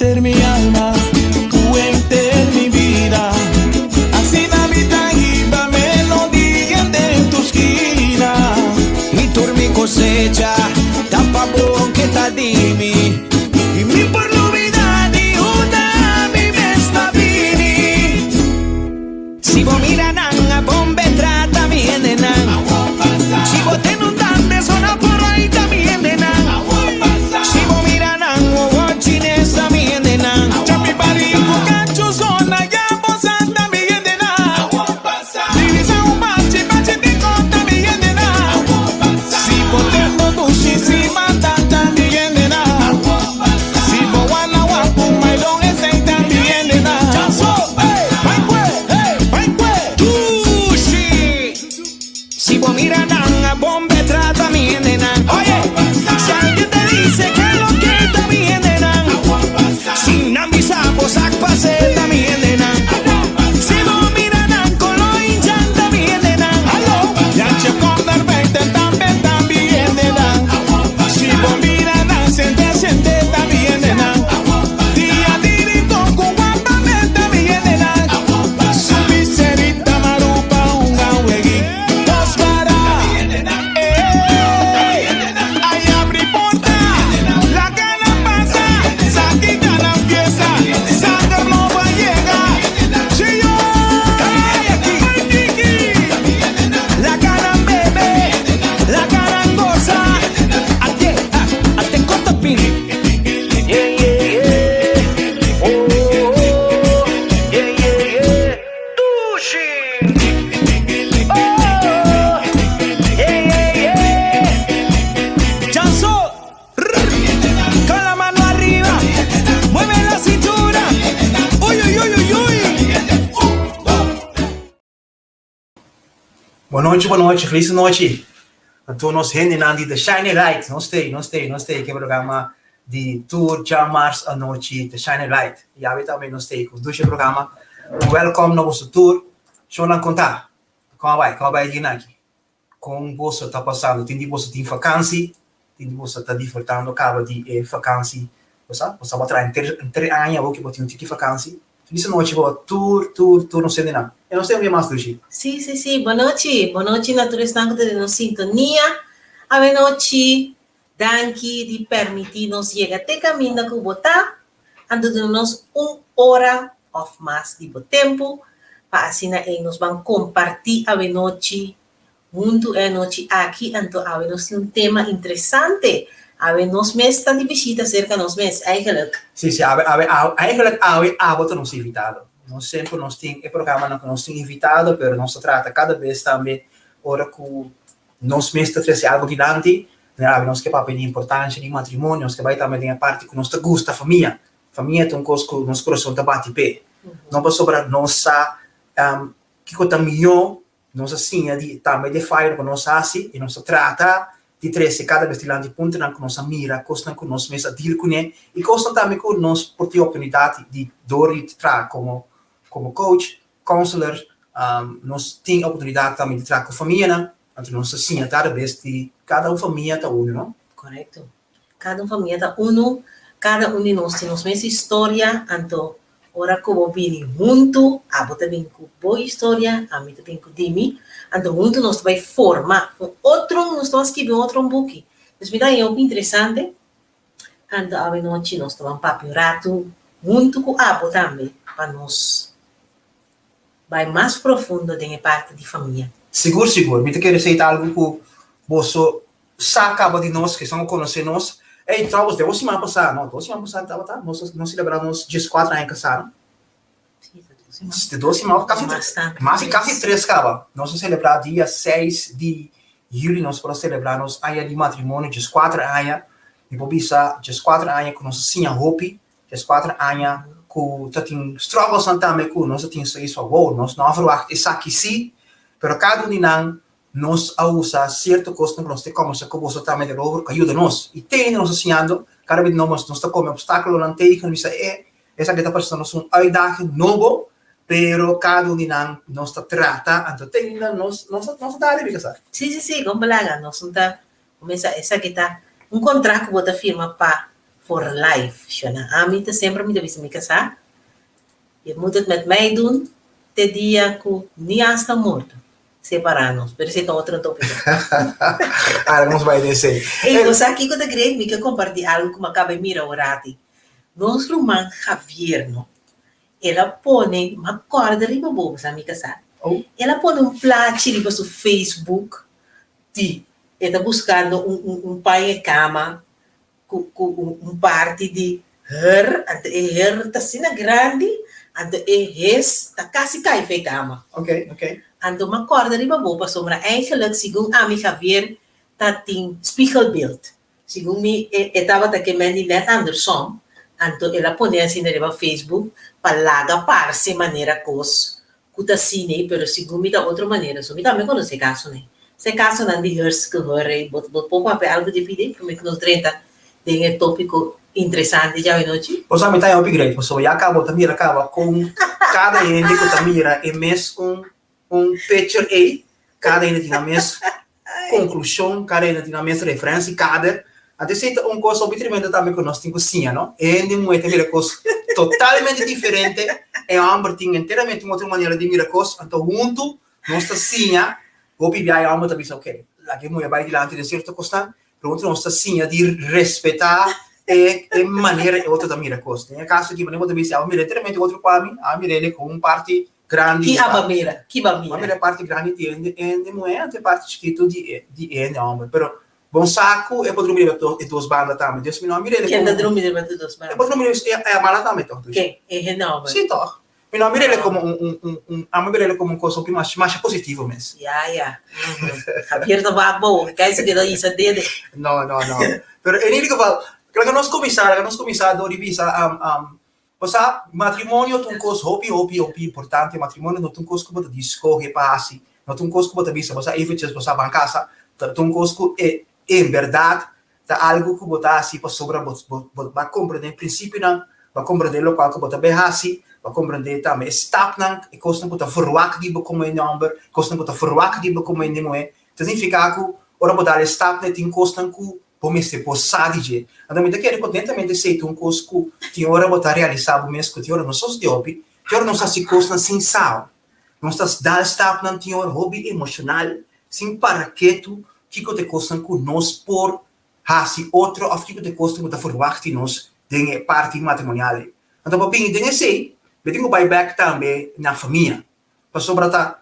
Henter mi alma, ku henter mi bida. Asina mi ta hiba melodia den tur skina. I tur mi kosecha ta pa bo ke ta di mi. I mi por lubida di unda mi mes ta bini. Si bo mira nan a bombe trata mi hendenan. Si bo ten un dande zona por ahí ta mi hendenan. Si bo mira nan wowo chines ta mi hendenan. Chapi bari ku kachu zona ya bo sa ta mi hendenan. Divisa un bachi bachi di kon ta mi hendenan. Si bo ten bo dushi si mata ta mi hendenan. Si bo wana wapu mailon esei ta mi hendenan. Chanso, hey, bai kue, hey, bai kue, dushi. Si bo mira nan a bombe trata mi hendenan. Oye, si alguien te dice que lo que ta mi hendenan. Si nan bisa bo sak pase ta mi hendenan. Si bo mira nan kolo indjan ta mi hendenan. Jantje kom naar buiten tambe ta mi hendenan. Si bo mira nan sente sente ta mi hendenan. Dia di rincon ku wapa men ta mi hendenan. Su piserita marupa hunga un wegui dos para. Ey, ay abri porta, laga nan pasa, saki ta nan fiesta, sanger nobo a yega. Chio, ay tiki, laga nan bebe, laga nan gosa. Ate, ah, ate kota pin. Yeah, yeah, yeah. Oh, oh, oh. Yeah, yeah, yeah. Dushi. Oh, yeah, yeah, yeah. Chanso. Rrr. Con la mano arriba. Mueve la cintura. Uy, uy, uy, uy, uy. Bon nochi, bon nochi, felis nochi na tur nos hendenan di The Shining Light. Nos stay, nos stay, nos stay ku e programa di tur djamars anochi The Shining Light. Yawe tambe nos stay ku dushi programa. Un welkom na boso tur. Shownan kon ta? Kon a bai? Kon a bai di aki? Kon boso ta pasando? Tin di boso tin vakansi, tin di boso ta disfrutando kaba di e vakansi. Bo sa, bo sa bo a traha henter henter aña awor ku bo tin un tiki vakansi. Felis anochi bo tur tur tur nos hendenan. E nos tin un dia mas dushi. Sí, sí, sí. Bon nochi. Bon nochi na tur esnan ku ta den nos sintonia. Awenochi, danki di permití nos yega te kaminda ku bo ta. Anto duna nos un ora òf mas di bo tempu pa asina ei nos ban kompartí awenochi huntu e anochi aki. Anto awe nos tin un tema interesante. Awe nos mes ta di bishita serka nos mes, eigenlijk. Sí, sí, awe, awe, awe, eigenlijk awe abo ta nos invitado. Nos semper nos tin e programanan ku nos tin invitado, pero nos ta trata kada bes tambe ora ku nos mes ta trese algu dilanti, manera awe nos ke papia di importansha di matrimonio, nos ke bai tambe den e parti ku nos ta gusta famia. Famia ta un kos ku nos kurason ta bati p'e. No pasobra nos sa kiko ta mihó. Nos a siña di tambe di e fayonan ku nos hasi i nos ta trata di trese kada bes dilanti puntonan ku nos a mira, kosnan ku nos mes a deal kuné i kosnan tambe ku nos por tin oportunidat di dor di traha komo komo coach, counselor, nos tin oportunidat tambe di traha ku famianan, anto nos ta siña kada bes di kada un famia ta unu, no? Korekto. Kada un famia ta unu, kada un di nos tin nos mes historia, anto ora ku bo bini huntu, abo ta bin ku bo historia, ami ta bin ku di mi, anto huntu nos ta bai forma un otro, nos ta bai skibi un otro buki. Dus mi ta haña hopi interesante, anto awenochi nos ta ban papia un ratu huntu ku abo tambe pa nos bai mas profundo den e parti di famia. Sigur sigur, mi ta kere esei ta algu ku boso sa kaba di nos, kisan bo konosé nos. Ey, trouwens, den un siman pasá, no, dos siman pasá tabata, nos a selebrá nos dieskuater aña kasá, no? Sí, ta dos siman. De dos siman, kasi Mas tantu. Mas di kasi tres kaba. Nos a selebrá dia seis di yüli, nos por a selebrá nos aña di matrimonio, dieskuater aña. Mi por bisa dieskuater aña ku nos a siña hopi, dieskuater aña ku ta tin strugglesnan tambe ku nos a tin sois pa wow, nos no a verwagt esaki sí, pero kada un di nan Nos a usa sierto kosnan ku nos ta kòmbersa ku boso tambe derover ku a yuda nos. I te ainda nos ta siñando, kada bes nos nos ta kome opstákulonan tegen, nos bisa e, esaki ta parse nos un uitdaging nobo, pero kada un di nan nos ta trata, anto te ainda nos nos nos ta dal riba esaki. Sí, sí, sí, kon balaga, nos no ta kuminsá, esaki ta un kontrakt ku bo ta firma pa. For life, shona. Ami ta semper mi ta bisa mi kasá, Je moet het met mij doen te dia ku ni hasta morto separá nos. Pero esei ta otro tópiko. Ahora nos bai den esei. Ey, bo sa kiko ta great? Mi ke kompartí algu ku mi a kaba e mira un rati. Nos ruman Javier, no, el a pone, mi a kòrda riba bo, bo sa mi kasá. El a pone un plachi riba su Facebook di e ta buskando un un un paña kama ku ku un parti di her, anto e her ta asina grandi, anto e hes ta kasi kai for e kama. Ok, ok. Anto m'a kòrda riba bo pasobra eigenlijk segun ami Javier ta tin spiegelbeeld. Segun mi e e tabata ke men di nèt andersom, anto el a pone asina riba Facebook pa laga parse manera kos ku ta asina ei, pero segun mi ta otro manera. So mi tambe konosé kasonan ei. Esei kasonan di hursgehor ei, bo bo por papia algu di pidi promé ku nos drenta den e tópiko interesante djawe nochi? Bo sa mi ta hopi great pasobra ya kaba bo ta mira kaba kon kada hende ku ta mira e mes un un picture ei, kada hende tin nan mes konklushon, kada hende tin nan mes referensia, kada anto esei ta un kos hopi tremendo tambe ku nos tin ku siña no, e hende muhé ta mira kos totalmente diferente, e hòmber tin enteramente un otro manera di mira kos, anto huntu nos ta siña, hopi bia e hòmber ta bisa ok, laga e muhé bai dilanti den sierto kosnan, pero huntu nos ta siña di respetá e e manera e otro ta mira kos, den e kaso aki manera bo ta bisa abo mira enteramente otro ku ami, ami mira ele ku un parti grandi Ki aba mira? Ki ba mira? Mira e parti grandi di hende hende muhé anto e parti chikitu di e di e hende hòmber. Pero bon sa ku e por drumi riba e dos banda tambe. Dus mi no a mira ele Ken ta drumi riba e dos banda? E por drumi riba e banda tambe tòg dus. Ken? E hende hòmber? Si tòg. Mi no a mira ele komo un un un un ami a mira ele komo un kos hopi mas masha positivo mes. Ya ya. Javier ta wak bo. Kai si keda hisa dede. No no no. Pero en ieder geval laga nos kuminsá laga nos kuminsá dor di bisa Bo sa, matrimonio ta un kos hopi, hopi, hopi importante. Matrimonio no ta un kos ku bo ta di skohe pa hasi, no ta un kos ku bo ta bisa bo sa eventjes bo sa ban kasa, ta un kos ku e en bèrdat ta algu ku bo ta hasi pasobra bo bo bo a komprendé e prinsipionan, bo a komprendé lokual ku bo ta bai hasi, bo a komprendé tambe e stapnan, e kosnan ku ta verwagt di bo komo hende hòmber, e kosnan ku ta verwagt di bo komo hende muhé. Ta signifiká ku ora bo dal e stapnan e tin kosnan ku Bo mester por sa di dje. Anto mi ta kere kontentamente esei ta un kos ku tin ora bo ta realisá bo mes ku tin ora nos sos di hopi, tin ora nos hasi kosnan sin sa. Nos ta dal stapnan tin ora hopi emoshonal, sin para ketu kiko ta e kosnan ku nos por hasi otro òf kiko ta e kosnan ku ta ferwagt di nos den e parti matrimonial ei. Anto pa bini den esei, mi tin ku bai bèk tambe na famia, pasobra ta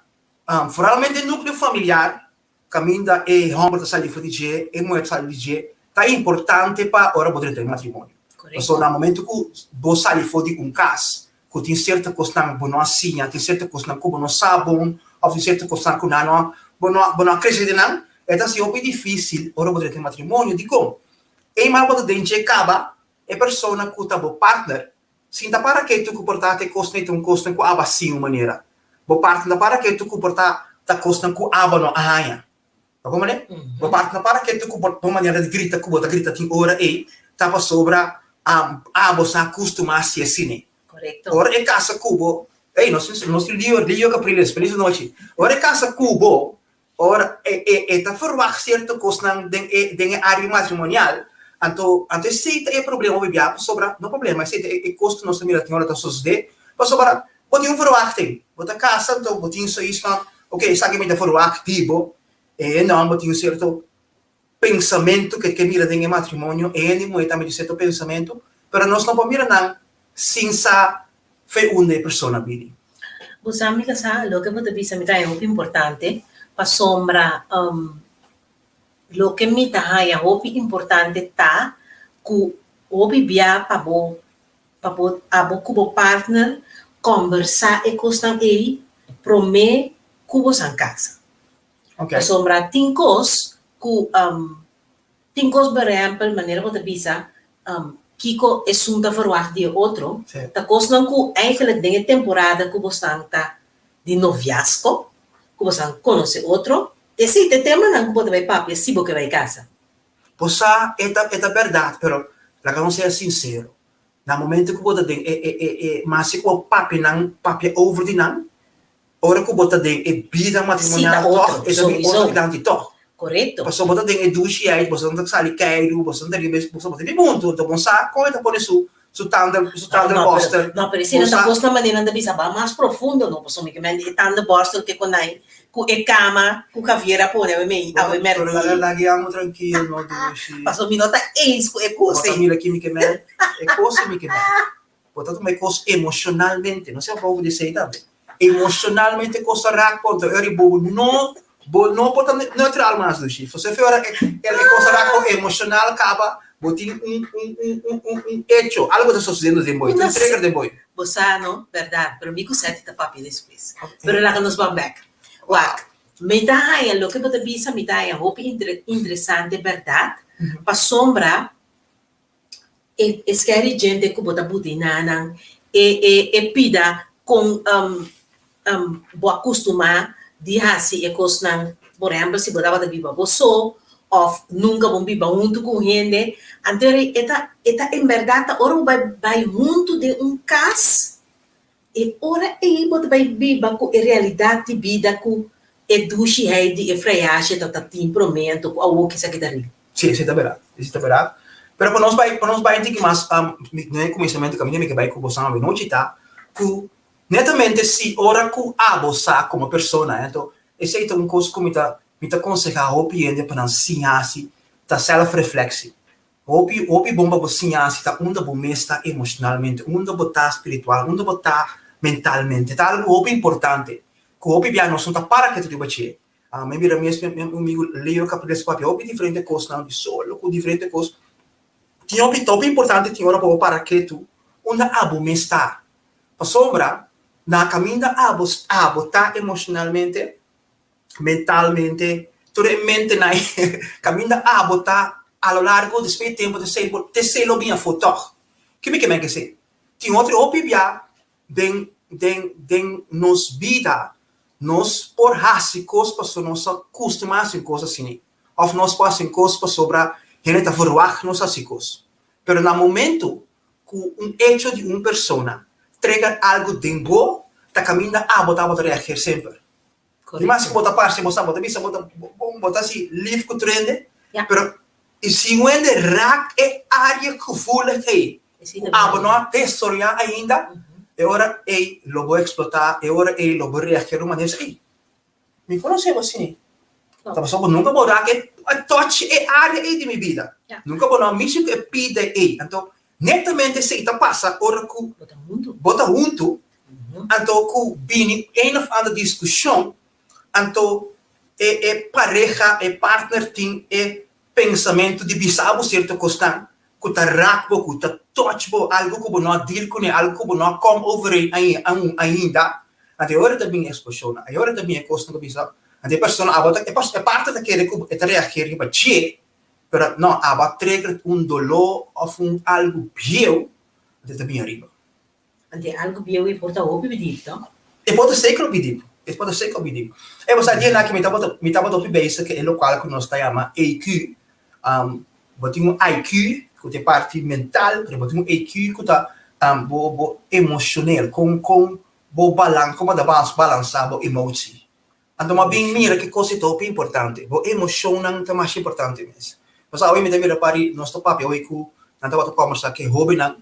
foralmente núkleo familiar Kaminda e hòmber ta sali for di dje, e muhé ta sali di dje, ta importante pa ora bo drenta den matrimonio. Pasobra na momento ku bo sali for di un kas ku tin sierto kosnan bo no a siña, tin sierto kosnan ku bo no sa bon òf tin sierto kosnan ku nan no bo no bo no a krese den nan, e ta hasi hopi difísil ora bo drenta den matrimonio. Dikon? Eenmaal bo ta den dje kaba, e persona ku ta bo partner Sinta para ketu ku por ta te kosnan i ta un kosnan ku aba sin un manera. Bo partner ta para ketu ku por ta ta kosnan ku aba no a haña. Ta komprende? Bo partner ta para ketu ku bo manera di grita ku bo ta grita tin ora ei ta pasobra abo sa kustumá hasi asina. Ora e kasa ku bo, ey nos nos tin Leo, Leo Capriles, felis nochi. Ora e kasa ku bo, Ora e e e ta ferwagt sierto kosnan den e den e área matrimonial, anto anto esei ta e problema hopi bia pasobra, no problema, esei ta e e kos ku nos ta mira tin ora ta sosodé, pasobra bo tin un ferwachting, bo ta kasa anto bo tin zoiets van, oke esaki mi ta ferwagt di bo, e hende bo tin un sierto pensamentu ke ke mira den e matrimonio, e hende muhé tambe tin sierto pensamentu, pero nos no por mira nan sin sa fe unda e persona bini. Bo sa mi kasá, loke bo ta bisa mi ta haña hopi importante, pasobra loke mi ta haña hopi importante ta ku hopi bia pa bo pa bo abo ku bo partner kòmbersá e kosnan ei promé ku bo san kasa. Pasobra tin kos ku tin kos por ehèmpel manera bo ta bisa kiko esun ta verwagt di e otro, ta kosnan ku eigenlijk den e temporada ku bosan ta di noviasko, ku bosan konosé otro, esei ta e temanan ku bo ta bai papia si bo ke bai kasa. Bo sa e ta e ta bèrdat, pero laga nos sea sinsero, na momento ku bo ta den e e e e masi ku bo papia nan papia over di nan, Ora ku bo ta den e bida matrimonial tòg, e ta bin otro dilanti tòg. Korekto. Pasobra bo ta den e dushi ei, boso ta sali keiru, boso ta riba, boso ta biba huntu, anto bo sa kon e ta pone su su tanden su tandenborstel. No, pero esei no ta kos na manera nan ta bisa, ba mas profundo no, pasobra mi ke men di e tandenborstel ke konai ku e kama ku Javier a pone awe mei awe merdí. Pero laga laga amo trankil no dushi. Pasobra mi no ta eens ku e kos ei. Bo ta mira ki mi ke men, e kos ei mi ke men. Bo ta tuma e kos emoshonalmente, no sea bobo di esei tambe. Emoshonalmente kos ta rak bo, anto ora bo no bo no por ta neutral mas dushi. Fosé fe ora e kos ta rak bo emoshonal kaba, bo tin un un un un un un hecho, algo ta sosediendo den bo, un trigger den bo. Bo sa no, bèrdat, pero mi ku Seti ta papia despues. Pero laga nos ban bèk. Wak, mi ta haña loke bo ta bisa, mi ta haña hopi interesante bèrdat, pasobra E e skeri djente ku bo ta buti na nan, e e e pida kon bo a kustumá di hasi e kosnan. Por ehèmpel, si bo tabata biba bo so òf nunka bo biba huntu ku un hende, anto e ta e ta en bèrdat ta ora bo bai bai huntu den un kas, e ora ei bo ta bai biba ku e realidat di bida ku e dushi hei di e freyashe ta ta tin promé anto ku awor kisa kita riba. Sí, esei ta bèrdat. Esei ta bèrdat. Pero pa nos bai, pa nos bai un tiki mas, na e kuminsamentu kaminda mi ke bai ku boso awenochi ta ku netamente si ora ku abo sa komo persona, anto esei ta un kos ku mi ta mi ta konsehá hopi hende pa nan siña hasi, ta sèlfreflèksi. Hopi, hopi bon pa bo siña hasi ta unda bo mes ta emoshonalmente, unda bo ta spiritual, unda bo ta mentalmente. Ta algu hopi importante ku hopi bia nos no ta para ketu riba dje. Mi mira mes mi amigu Leo Capriles papia hopi diferente kosnan di solo ku diferente kos. Tin hopi ta hopi importante tin ora pa bo para ketu unda abo mes ta. Pasobra na kaminda abo abo ta emoshonalmente, mentalmente, tur e mentenan kaminda abo ta a lo largo despues di tempu te esei lo bin afó tòg. Ke mi ke men ke esei? Tin otro hopi bia Den den den nos bida nos por hasi kos pasobra nos a kustumá hasi un kos asina òf nos por hasi un kos pasobra hende ta verwagt nos hasi kos. Pero na momentu ku un echo di un persona trigger algu den bo ta kaminda abo tabata reageer semper. Di mas ku bo ta parse bo sa bo ta bisa bo ta bon bo ta hasi lif ku tur hende pero i si un hende rak e área gevoelig ei ku abo no a desaroyá ainda e ora ei lo bo eksplotá e ora ei lo bo reageer di un manera ei mi konosé bo asina ta pasobra bo nunka bo rak e touch e área ei di mi bida nunka bo no a mishi ku e pida ei anto netamente esei ta pasa ora ku bo ta huntu Anto ku bini een of ander diskushon, anto e e pareha, e partner tin e pensamentu di bisa bo sierto kosnan ku ta rak bo, ku ta touch bo, algu ku bo no a deal kuné, algu ku bo no a kom overeen ainda. Anto e ora ta bini eksploshonnan, e ora ta bini e kosnan ku bisa, anto e persona abo ta, e partner ta kere ku e ta reageer riba dje, pero no, abo a trigger un doló òf un algu bieu, anto e ta bini ariba. Anto e algu bieu ei por ta hopi bidip, to? E por ta seker hopi dip. E por ta seker hopi dip. E bo sa dia nan aki mi tabata mi tabata hopi bezig ku e lokual ku nos ta yama EQ. Bo tin un IQ ku ta e parti mental, pero bo tin un EQ ku ta bo bo emoshonel, kon kon bo balan kon bo ta balansá bo emotie. Anto m'a bin mira ki kos ei ta hopi importante. Bo emoshonnan ta masha importante mes. Pasobra awe mi ta mira pari nos ta papia awe ku nan tabata kòmbersá ku e hóbennan.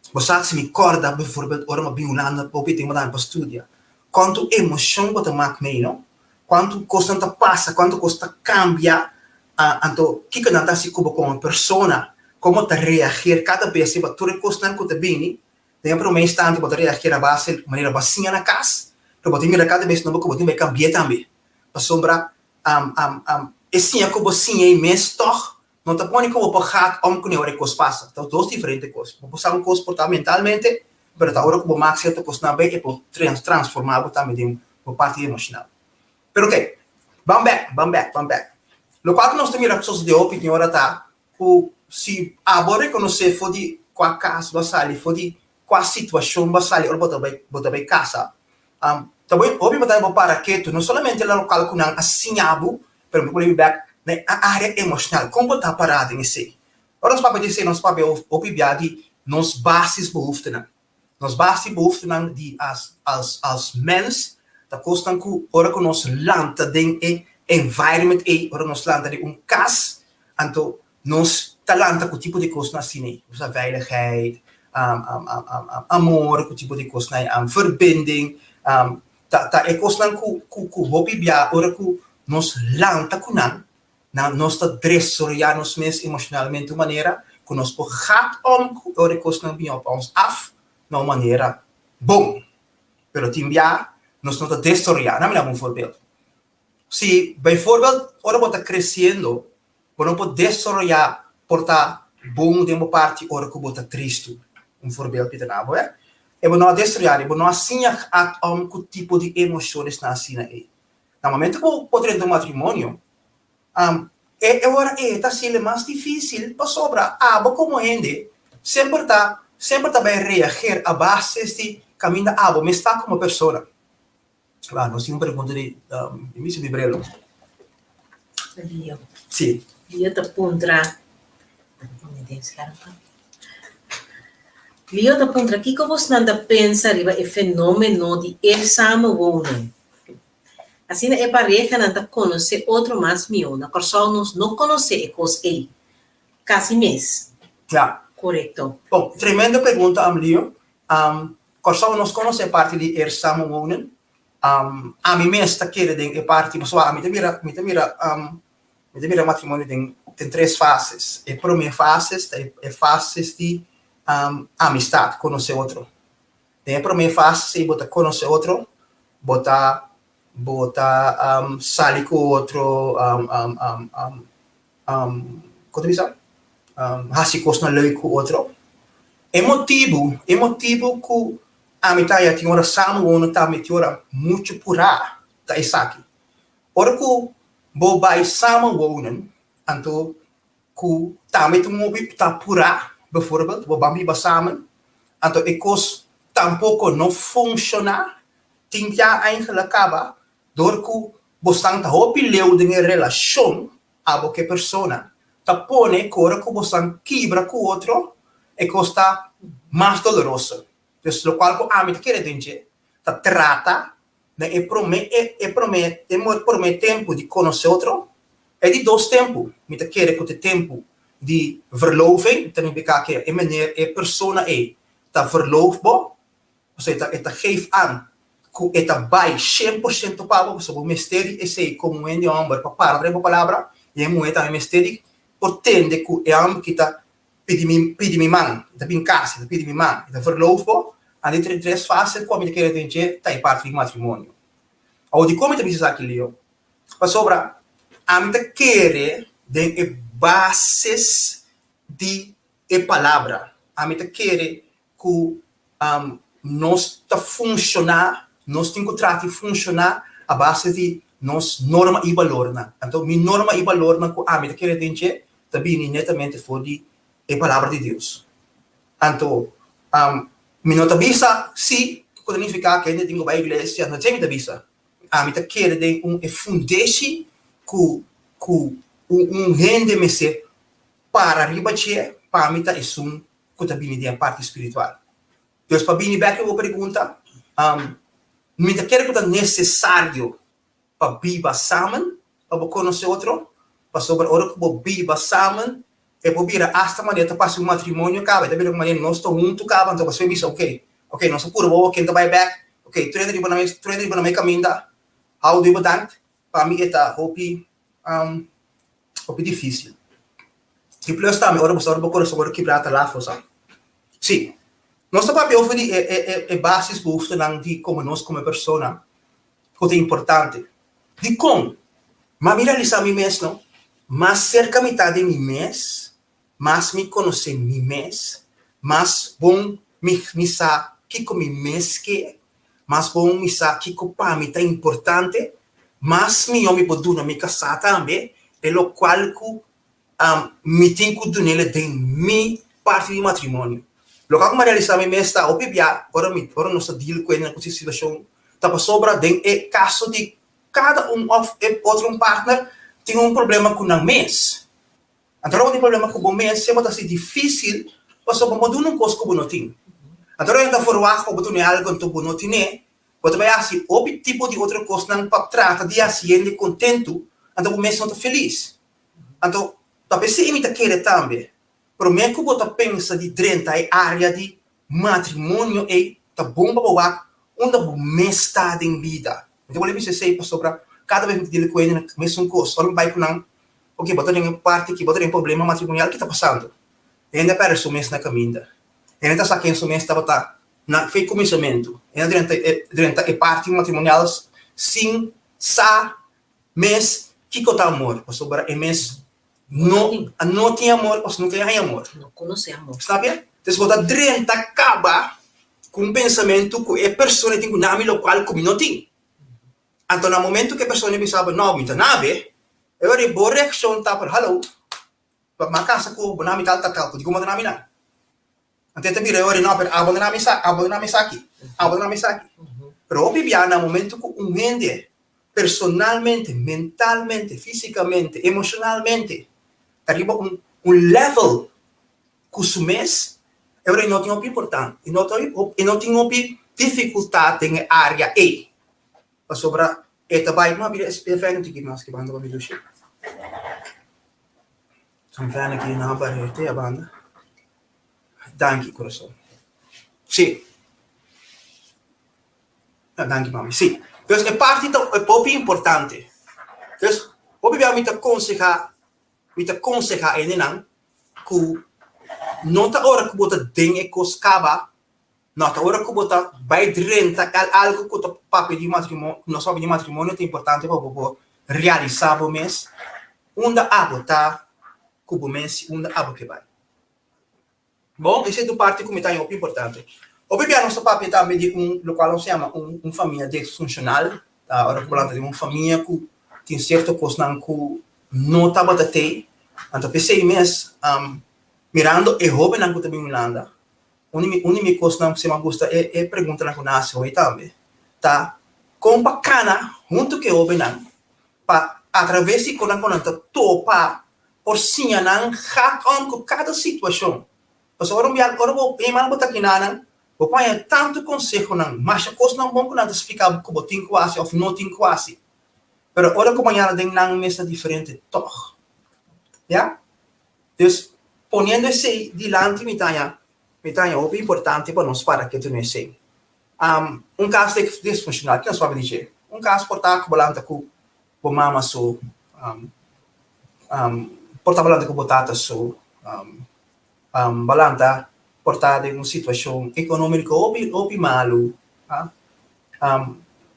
Bo sa si mi kòrda bivoorbeeld ora m'a bin Hulanda hopi tempu tambe pa studia. Kuantu emoshon bo ta mak mei no. Kuantu kosnan ta pasa, kuantu kos ta kambia. Anto kiko nan ta hasi ku bo komo persona, komo ta reageer kada bes riba tur e kosnan ku ta bini. Den e promé instante bo ta reageer a base manera bo a siña na kas, pero bo tin mira kada bes nobo ku bo tin bai kambi'é tambe. Pasobra e siña ku bo siña ei mes tòg no ta pone ku bo por gaat om kuné ora e kos pasa. Ta dos diferente kos. Bo por sa un kos por ta mentalmente, pero ta ora ku bo mak sierto kosnan bai e por transformá bo tambe den bo parti emoshonal. Pero oke, ban bèk, ban bèk, ban bèk. Lokual ku nos ta mira ku sosodé hopi tin ora ta ku si abo rekonosé for di kua kas bo a sali, for di kua situashon bo a sali ora bo ta bai bo ta bai kasa, ta bo hopi importante bo para ketu, no solamente na lokal ku nan a siña bo, pero bo por bai bèk na e área emoshonal, kon bo ta pará den esei. Ora nos papia di esei nos papia hopi bia di nos basisbehoeftenan. Nos basisbehoeftenan di as as as mens ta kosnan ku ora ku nos lanta den e environment ei, ora nos lanta den un kas, anto nos ta lanta ku tipo di kosnan asina ei, nos veiligheid, amor, ku tipo di kosnan ei, verbinding, ta ta e kosnan ku ku ku hopi bia ora ku nos lanta ku nan, nan nos ta desaroyá nos mes emoshonalmente un manera ku nos por gaat om ku ora e kosnan bini op ons af na un manera bon. Pero tin bia nos no ta desaroyá. Nan mi daba un voorbeeld. Si bijvoorbeeld ora bo ta kresiendo bo no por desaroyá por ta bon den bo parti ora ku bo ta tristu. Un voorbeeld mi ta daba bo e. E bo no a desaroyá, bo no a siña gaat om ku tipo di emoshonnan asina ei. Na momento ku bo drenta un matrimonio, e ora ei ta hasiel mas difísil pasobra abo komo hende semper ta semper ta bai reageer a base di kaminda abo mes ta komo persona. Wou, nos tin un pregunta di mi mester mi bril. Leo. Si. Leo ta puntra, Leo ta puntra kiko bosnan ta pensa riba e fenomeno di e samenwonen? Asina e parehanan ta konosé otro mas mihó. Na Kòrsou nos no konosé e kos ei. Kasi mes. Ja. Korekto. Bon, tremendo pregunta, Amlio. Kòrsou nos konosé e parti di er samenwonen. Ami mes ta kere den e parti, pasobra ami ta mira, mi ta mira, mi ta mira matrimonio den den tres fases. E promé fases ta e fases di amistat, konosé otro. Den e promé fase si bo ta konosé otro, bo ta bo ta sali ku otro, kon ta bisa? Hasi kosnan leuk ku otro. E motibu, e motibu ku ami ta haya tin ora samenwonen tambe tin ora muchu purá ta esaki. Ora ku bo bai samenwonen anto ku tambe ta un hopi ta purá, bijvoorbeeld, bo ban biba samen, anto e kos tampoko no funshoná, tin ya eigenlijk kaba dor ku bosnan ta hopi leu den e relashon abo ku e persona, ta pone ku ora ku bosnan kibra ku otro e kos ta mas doloroso. Dus lokual ku ami ta kere den dje ta trata Na e promé e promé e promé tempu di konosé otro, e di dos tempu, mi ta kere ku ta e tempu di verloving, ta nifiká ke e meneer, e persona ei ta verloof bo, pasobra e ta e ta geef aan ku e ta bai shen por shento pa bo, pasobra bo mester di esei komo un hende hòmber pa para riba bo palabra, i e muhé tambe mester di por tende ku e hòmber ki ta Pidi mi, pidi mi man, e ta bin kas, e ta pidi mi man, e ta verloof bo, a di tres fase ku ami ta kere den dje ta e parti di matrimonio. Awor dikon mi ta bisa esaki Leo? Pasobra ami ta kere den e bases di e palabra, ami ta kere ku nos ta funshoná, nos tin ku trata di funshoná a base di nos norma i balornan. Anto mi norma i balornan ku ami ta kere den dje ta bini netamente for di e Palabra di Dios. Anto mi no ta bisa si ku ta nifiká ku hende tin ku bai iglesia, no esei mi ta bisa. Ami ta kere den un e fundeshi ku ku un hende mester para riba dje pa mi ta esun ku ta bini den e parti spiritual. Dus pa bini bek riba bo pregunta, mi ta kere ku ta nesesario pa biba samen pa bo konosé otro, pasobra ora ku bo biba samen e por bira asta manera ta pasa un matrimonio kaba, e ta bira ku manera nos ta huntu kaba, anto pasobra e bisa ok, ok nos a purba bo ken ta bai bek, ok tur hende riba nan mes, tur hende riba nan mes kaminda, hou di bedankt, pa mi e ta hopi Hopi difícil. I plus tambe ora bo sa ora bo corazon worde kibrá ta laf bo sa. Sí, nos ta papia over di e e e basis behoeftenan di como nos como persona cu ta importante. Dicon? Ma mi realisa mi mes no, mas cerca mi ta di mi mes, mas mi conoce mi mes, mas bon mi mi sa kico mi mes ke, Mas bon mi sa kiko pa mi ta importante, mas mihó mi por duna mi kasá tambe e lokual ku mi tin ku dun'el den mi parti di matrimonio. Lokual ku mi a realisá mi mes ta hopi bia ora mi ora nos ta deal ku hende ku si situashon ta pasobra den e kaso di kada un òf e otro un partner tin un problema ku nan mes. Anto ora bo tin problema ku bo mes semper ta hasi difísil pasobra bo no duna un kos ku bo no tin. Anto ora hende ta ferwagt pa bo duna algu anto bo no tine, bo ta bai hasi hopi tipo di otro kosnan pa trata di hasi hende kontentu. Anto bo mes no ta felis. Anto ta p'esei mi ta kere tambe, promé ku bo ta pensa di drenta e área di matrimonio ei, ta bon pa bo wak unda bo mes ta den bida. Mi ta wòrdu bisa esei pasobra kada bes mi ta dil ku hende na mesun kos. Ora mi bai ku nan, oke, bo ta den e parti aki, bo ta den problema matrimonial, ki ta pasando? Hende a pèrdè su mes na kaminda. Hende ta sa ken su mes tabata na fe kuminsamentu. Hende a drenta e drenta e parti matrimonial sin sa mes kiko ta amor, pasobra e mes no no tin amor pasobra nunka e haña amor. No konosé amor. Snapia? Entonces bo ta drenta kaba ku un pensamentu ku e persona tin ku nami lokual ku mi no tin. Anto na momentu ku e persona bisa bo no mi ta nabe, e ora ei bo reakshon ta por hallo, bo a kasa ku bo nami tal tal tal, dikon bo ta nami nan? Anto e ta bira e ora, no, pero abo no na mi sa, abo no na mi esaki, abo no na mi esaki. Pero hopi bia na momento ku un hende personalmente, mentalmente, físikamente, emoshonalmente ta riba un un level ku su mes, e ora e no tin hopi importante, e no ta e no tin hopi difikultat den e área ei. Pasobra e ta bai, no, bira e fèn un tiki mas ki banda pa mi dushi. San fèn aki na barete a banda. Danki kurason. Sí. Danki mami. Sí. Dus e parti ta e hopi importante. Dus hopi bia mi ta konsehá, mi ta konsehá hendenan ku no ta ora ku bo ta den e kos kaba, no ta ora ku bo ta bai drenta al algu ku ta papia di matrimonio, ku nos papia di matrimonio ta importante pa bo por realisá bo mes unda abo ta ku bo mes i unda abo ke bai. Bon, esei ta un parti ku mi ta haña hopi importante. Hopi bia nos ta papia tambe di un lokual nos ta yama un un famia disfunshonal, ta ora ku bo lanta den un famia ku tin sierto kosnan ku no tabata tei. Anto p'esei mes, mirando e hóbennan ku ta bin Hulanda, un di mi un di mi kosnan ku siempre a gusta e e preguntanan ku nan hasi hoy tambe ta kon pa kana huntu ku e hóbennan pa atraves di konan ku nan ta topa por siña nan gaat om ku kada situashon. Pasobra ora un bia ora bo eenmaal bo ta kina nan, bo por haña tantu konsehonan, masha kosnan bon ku nan ta splika bo ku bo tin ku hasi òf no tin ku hasi. Pero ora ku bo haña den nan mes ta diferente tòg. Ya? Dus, poniendo esei dilanti mi ta haña mi ta haña hopi importante pa nos para ketu na esei. Un kas disfunshonal, ke nos papia di dje? Un kas por ta ku bo lanta ku bo mama su, por ta bo lanta ku bo tata su, bo lanta por ta den un situashon ekonómiko hopi hopi malu, ta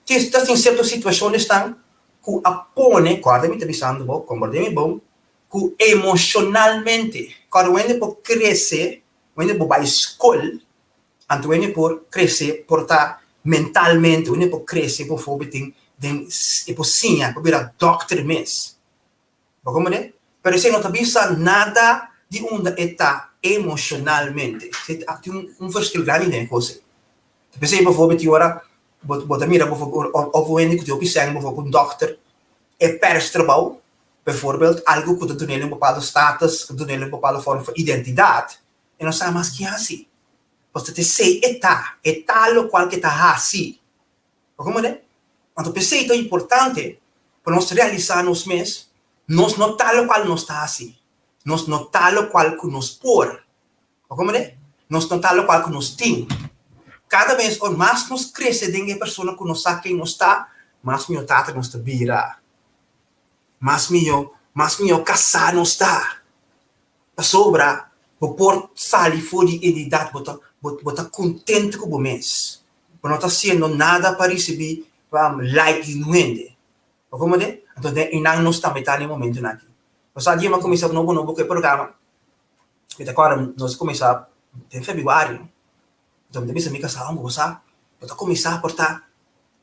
tin sierto situashonnan ku a pone, kòrda mi ta bisando bo, komprende mi bon, ku emoshonalmente, kòrda wende por krese, wende por bai skol, Anto hende por krese por ta mentalmente, hende por krese bijvoorbeeld den den e por siña, por bira dòkter mes. Bo komprende? Pero esei no ta bisa nada di unda e ta emoshonalmente. Esei ta tin un un verschil grandi den e kos ei. Ta p'esei bijvoorbeeld tin ora bo bo ta mira bijvoorbeeld òf un hende ku tin hopi sèn bijvoorbeeld un dòkter e pèrs trabou bijvoorbeeld algu ku ta dun'el un bepaalde status, ku ta dun'el un bepaalde vorm van identidat, E no sa mas ki hasi. Pasobra ta esei e ta, e ta lokual ku e ta hasi. Bo komprende? Anto p'esei ta importante pa nos realisá nos mes, nos no ta lokual nos ta hasi. Nos no ta lokual ku nos por. Bo komprende? Nos no ta lokual ku nos tin. Kada bes ora mas nos krese den e persona ku nos sa ken nos ta, mas mihó tata nos ta bira. Mas mihó, mas mihó kasá nos ta. Pasobra bo por sali for di identidat, bo ta bo ta kontentu ku bo mes. Bo no ta hasiendo nada pa risibí like di un hende. Bo komprende? Anto den einan nos tambe ta na e momentunan aki. Nos a dia mi a kuminsá nobo nobo ku e programa, mi ta kòrda nos a kuminsá den februario. Anto mi ta bisa mi kasá, bo sa, bo ta kuminsá por ta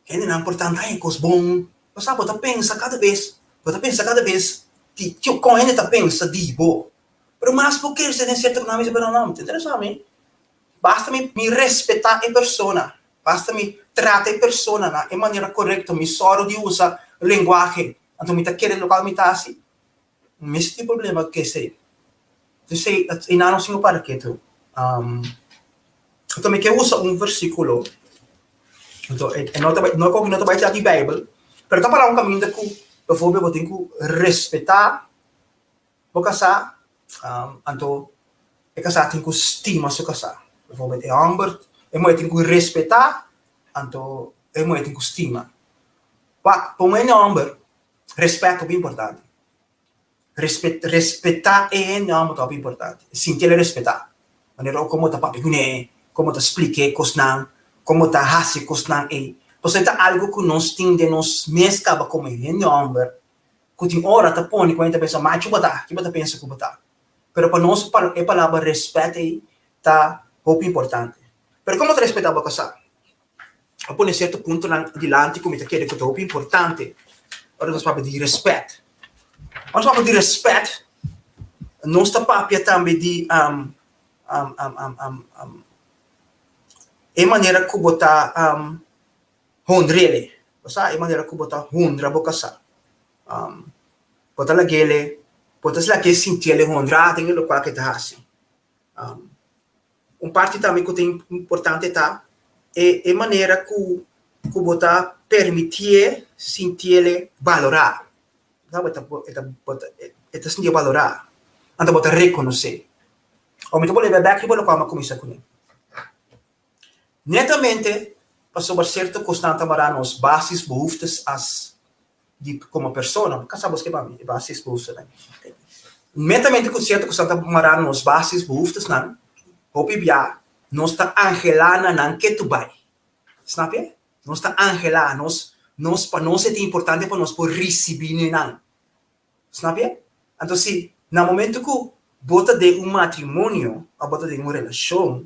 Hendenan por tanta haña kos bon. Bo sa, bo ta pensa kada bes, bo ta pensa kada bes di kio kon hende ta pensa di bo. Pero mas bo krese den sierto nan bisa, pero no, mi ta interesá mi. Basta mi mi respetá e persona, basta mi trata e persona na e manera korekto, mi sòru di usa lenguahe, anto mi ta kere lokual mi ta hasi. Mi mester tin problema ku esei. Esei, einan nos tin ku para ketu. Anto mi ke usa un versíkulo. Anto e no ta bai, no komo no ta bai di Beibel, pero ta para un kaminda ku Bijvoorbeeld bo tin ku respetá bo kasá, anto e kasá tin ku stima su kasá. Bijvoorbeeld e hòmber, e muhé tin ku respetá, anto e muhé tin ku stima. Wak, pa un hende hòmber, rèspèt ta hopi importante. Respetá e hende hòmber ta hopi importante. Sinti el respetá. Manera kon bo ta papia kuné, kon bo ta splik'é kosnan, kon bo ta hasi kosnan ei. Pasobra e ta algu ku nos tin den nos mes kaba komo hende hòmber ku tin ora ta pone ku hende ta pensa, Machu bo ta, ki bo ta pensa ku bo ta? Pero pa nos e palabra rèspèt ei ta hopi importante. Pero kon bo ta respetá bo kasá? A pone sierto puntonan dilanti ku mi ta kere ku ta hopi importante ora nos papia di rèspèt. Ora nos papia di rèspèt, nos ta papia tambe di e manera ku bo ta honr'é, bo sa, e manera ku bo ta honra bo kasá. Bo ta lag'é, bo ta lag'é sintié honrá den e lokual ku e ta hasi. Un parti tambe ku ta importante ta e e manera ku ku bo ta permitié sintié balorá. Bo ta bo ta bo ta e ta sintié balorá, anto bo ta rekonosé. Awor mi ta bolbe bèk riba lokual mi a kuminsá kuné. Netamente pasobra sierto kosnan ta mará nos basisbehoeftes as di komo persona, bo ka sa bo skeba mi e basisbehoeftenan. Netamente ku sierto kosnan ta mará nos basisbehoeftesnan, hopi bia nos ta anhelá na nan ke tu bai. Snap je? Nos ta anhelá, nos nos pa nos e ta importante pa nos por risibí nan. Snap je? Anto si na momento ku bo ta den un matrimonio òf bo ta den un relashon,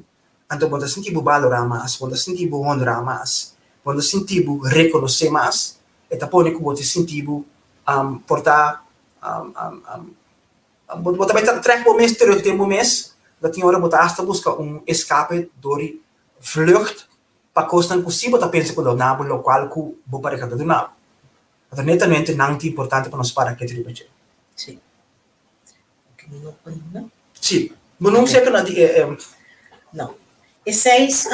anto bo ta sinti bo balorá mas, bo ta sinti bo honrá mas, bo ta sinti bo rekonosé mas, e ta pone ku bo ta sinti bo por ta bo ta bai ta trèk bo mes terug den bo mes, lo tin ora bo ta asta buska un eskape dor di vlucht pa kosnan ku si bo ta pensa ku lo duna bo lokual ku bo pareha ta duna bo. Anto netamente nan ta importante pa nos para ketu riba dje. Sí. Oké, mi no por no? Sí. Bo no seka na di e. No. E seis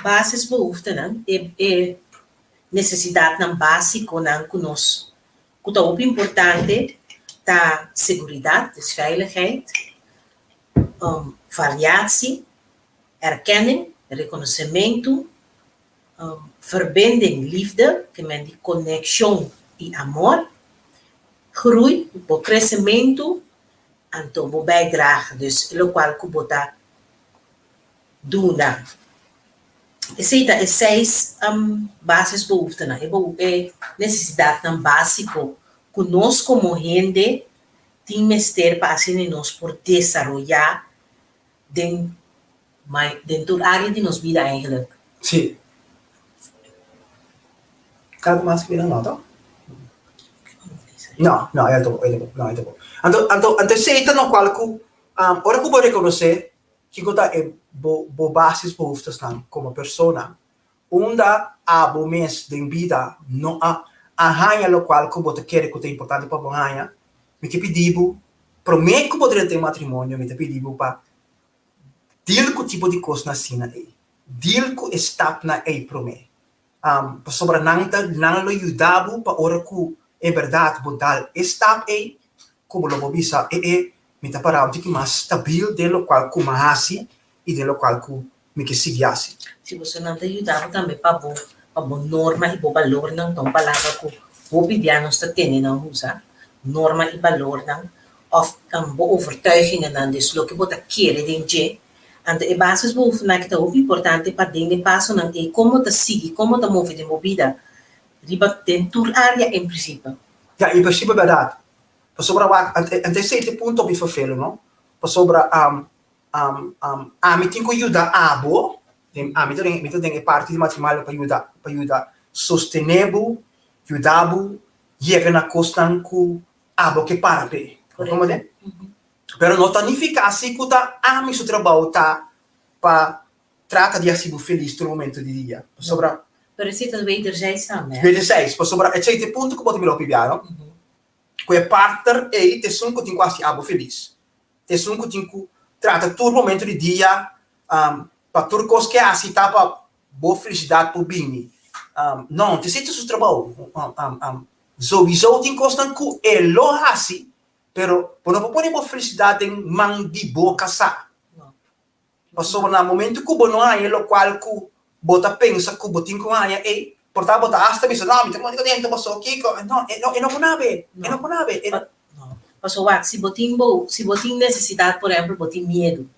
basisbehoeftenan, e e nesesidatnan básikonan ku nos ku ta hopi importante ta seguridat, dus veiligheid, variatie, erkenning, rekonosementu, Verbinding, liefde, ke men di konekshon i amor, groei, bo kresementu, anto bo bijdrage, dus lokual ku bo ta duna. Esei ta e seis basisbehoeftenan, e nesesidatnan básiko ku nos komo hende tin mester pa asina nos por desaroyá den Ma den tur área di nos bida eigenlijk. Sí. Algo mas ku mi nan nota? No, no, e ta bo, e ta bo, no, e ta bo. Anto, anto, anto esei ta lokual ku ora ku bo rekonosé kiko ta e bo bo basisbehoeftesnan komo persona, unda abo mes den bida no a a haña lokual ku bo ta kere ku ta importante pa bo haña, mi ta pidi bo, promé ku bo drenta den matrimonio, mi ta pidi bo pa Deal ku tipo di kosnan asina ei. Deal ku e stapnan ei promé. Pasobra nan ta nan lo yuda bo pa ora ku en bèrdat bo dal e stap ei, ku bo lo por bisa, e e, mi ta pará un tiki mas stabil den lokual ku mi a hasi i den lokual ku mi ke sigui hasi. Si bosonan ta yuda bo tambe pa bo pa bo norma i bo balornan, ta un palabra ku hopi bia nos ta tende nan usa, norma i balornan, Of bo overtuigingennan, dus loke bo ta kere den dje. Anto e basisbehoeftenan aki ta hopi importante pa den e pasonan ei kon bo ta sigui, kon bo ta move den bo bida riba den tur área en prinsipe. Ja, en prinsipe bèrdat. Pasobra wak, anto esei ta e punto hopi fervelo, no? Pasobra ami tin ku yuda abo, ami ta den, mi ta den e parti di matrimonio pa yuda, pa yuda sostené bo, yuda bo yega na kosnan ku Abo ke para p'e. Bo komprende? Pero no ta nifiká si ku ta ami su trabou ta pa trata di hasi bo felis tur momento di dia. Pasobra. Pero esei ta wederzijds tambe. Wederzijds, pasobra esei ta e punto ku bo ta mira hopi bia, no? Ku e partner ei ta esun ku tin ku hasi abo felis. Ta esun ku tin ku trata tur momento di dia pa tur kos ke hasi ta pa bo felisidat por bini. No, ta esei ta su trabou. Souiso tin kosnan ku e lo hasi, pero bo no por pone bo felisidat den man di bo kasá. Pasobra na momento ku bo no haña lokual ku bo ta pensa ku bo tin ku haña ei, por ta bo ta asta bisa, no, mi ta moni kontentu paso kiko. No, e no e no por nabe, e no por nabe. E no. Paso wak, si bo tin bo, si bo tin nesesidat, por ehempel, bo tin miedu.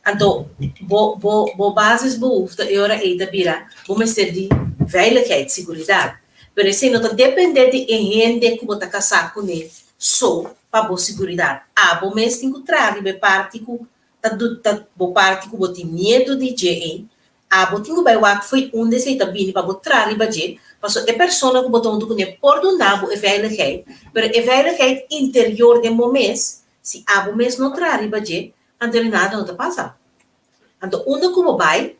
Anto bo bo bo basisbehoefte e ora ei ta bira bo mester di veiligheid, siguridat. Pero esei no ta depende di e hende ku bo ta kasá kuné so pa bo siguridat. Abo mes tin ku traha riba e parti ku ta du ta bo parti ku bo tin miedu di dje ei, abo tin ku bai wak fo'i unda esei ta bini pa bo traha riba dje, pasobra e persona ku bo ta huntu kuné por duna bo e veiligheid, pero e veiligheid interior den bo mes, si abo mes no traha riba dje, anto e nada no ta pasa. Anto unda ku bo bai,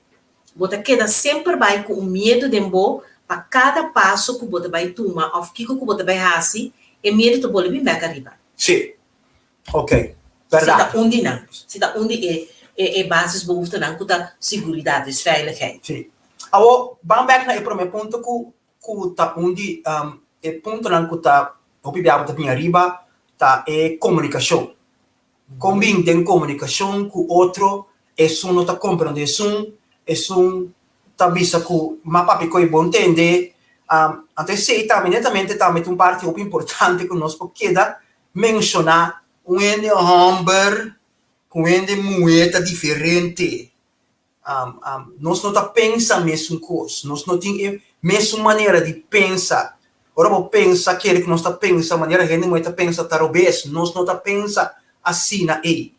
bo ta keda semper bai ku un miedu den bo pa kada paso ku bo ta bai tuma òf kiko ku bo ta bai hasi, e miedu ta bolbe bin bèk ariba. Sí. Ok, berdad. Si ta un di nan, si ta un di e e basisbehoeftenan ku ta siguridat, dus veiligheid. Sí. Awor, ban bek na e promé punto ku ku ta un di e puntonan ku ta hopi biaha bo ta bin ariba, ta e komunikashon. Kon bin den komunikashon ku otro, esun no ta komprondé esun, esun ta bisa ku ma papia koe bon tende. Anto esei tambe netamente tambe ta un parti hopi importante ku nos por keda Menshoná un hende hòmber ku un hende muhé ta diferente. Nos no ta pensa mesun kos, nos no tin e mesun manera di pensa. Ora bo pensa kere ku nos ta pensa manera hende muhé ta pensa ta robes, nos no ta pensa asina ei.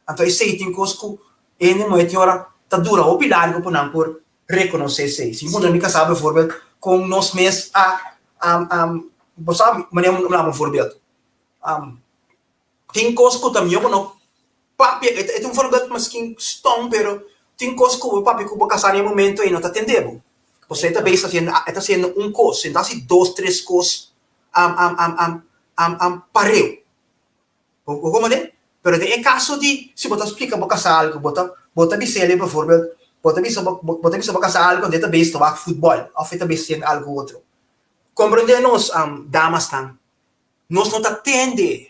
Anto esei tin kos ku hende muhé tin ora ta dura hopi largu pa nan por rekonosé esei. Si mi puntra mi kasá bijvoorbeeld kon nos mes a bo sa manera mi duna un voorbeeld tin kos ku ta mihó bo no papia e ta un voorbeeld miskien stom pero tin kos ku bo papia ku bo kasá na e momento ei no ta tende bo pasobra e ta bezig hasiendo e ta hasiendo un kos e no ta hasi dos tres kos pareu. Bo komprende? Pero den e kaso di si bo ta splika bo kasá algu, bo ta bo ta bis'é bijvoorbeeld, bo ta bisa bo bo ta bisa bo kasá algu anto e ta bezig ta wak futbòl òf e ta bezig hasiendo algu otro. Komprendé nos, damasnan, nos no ta tende,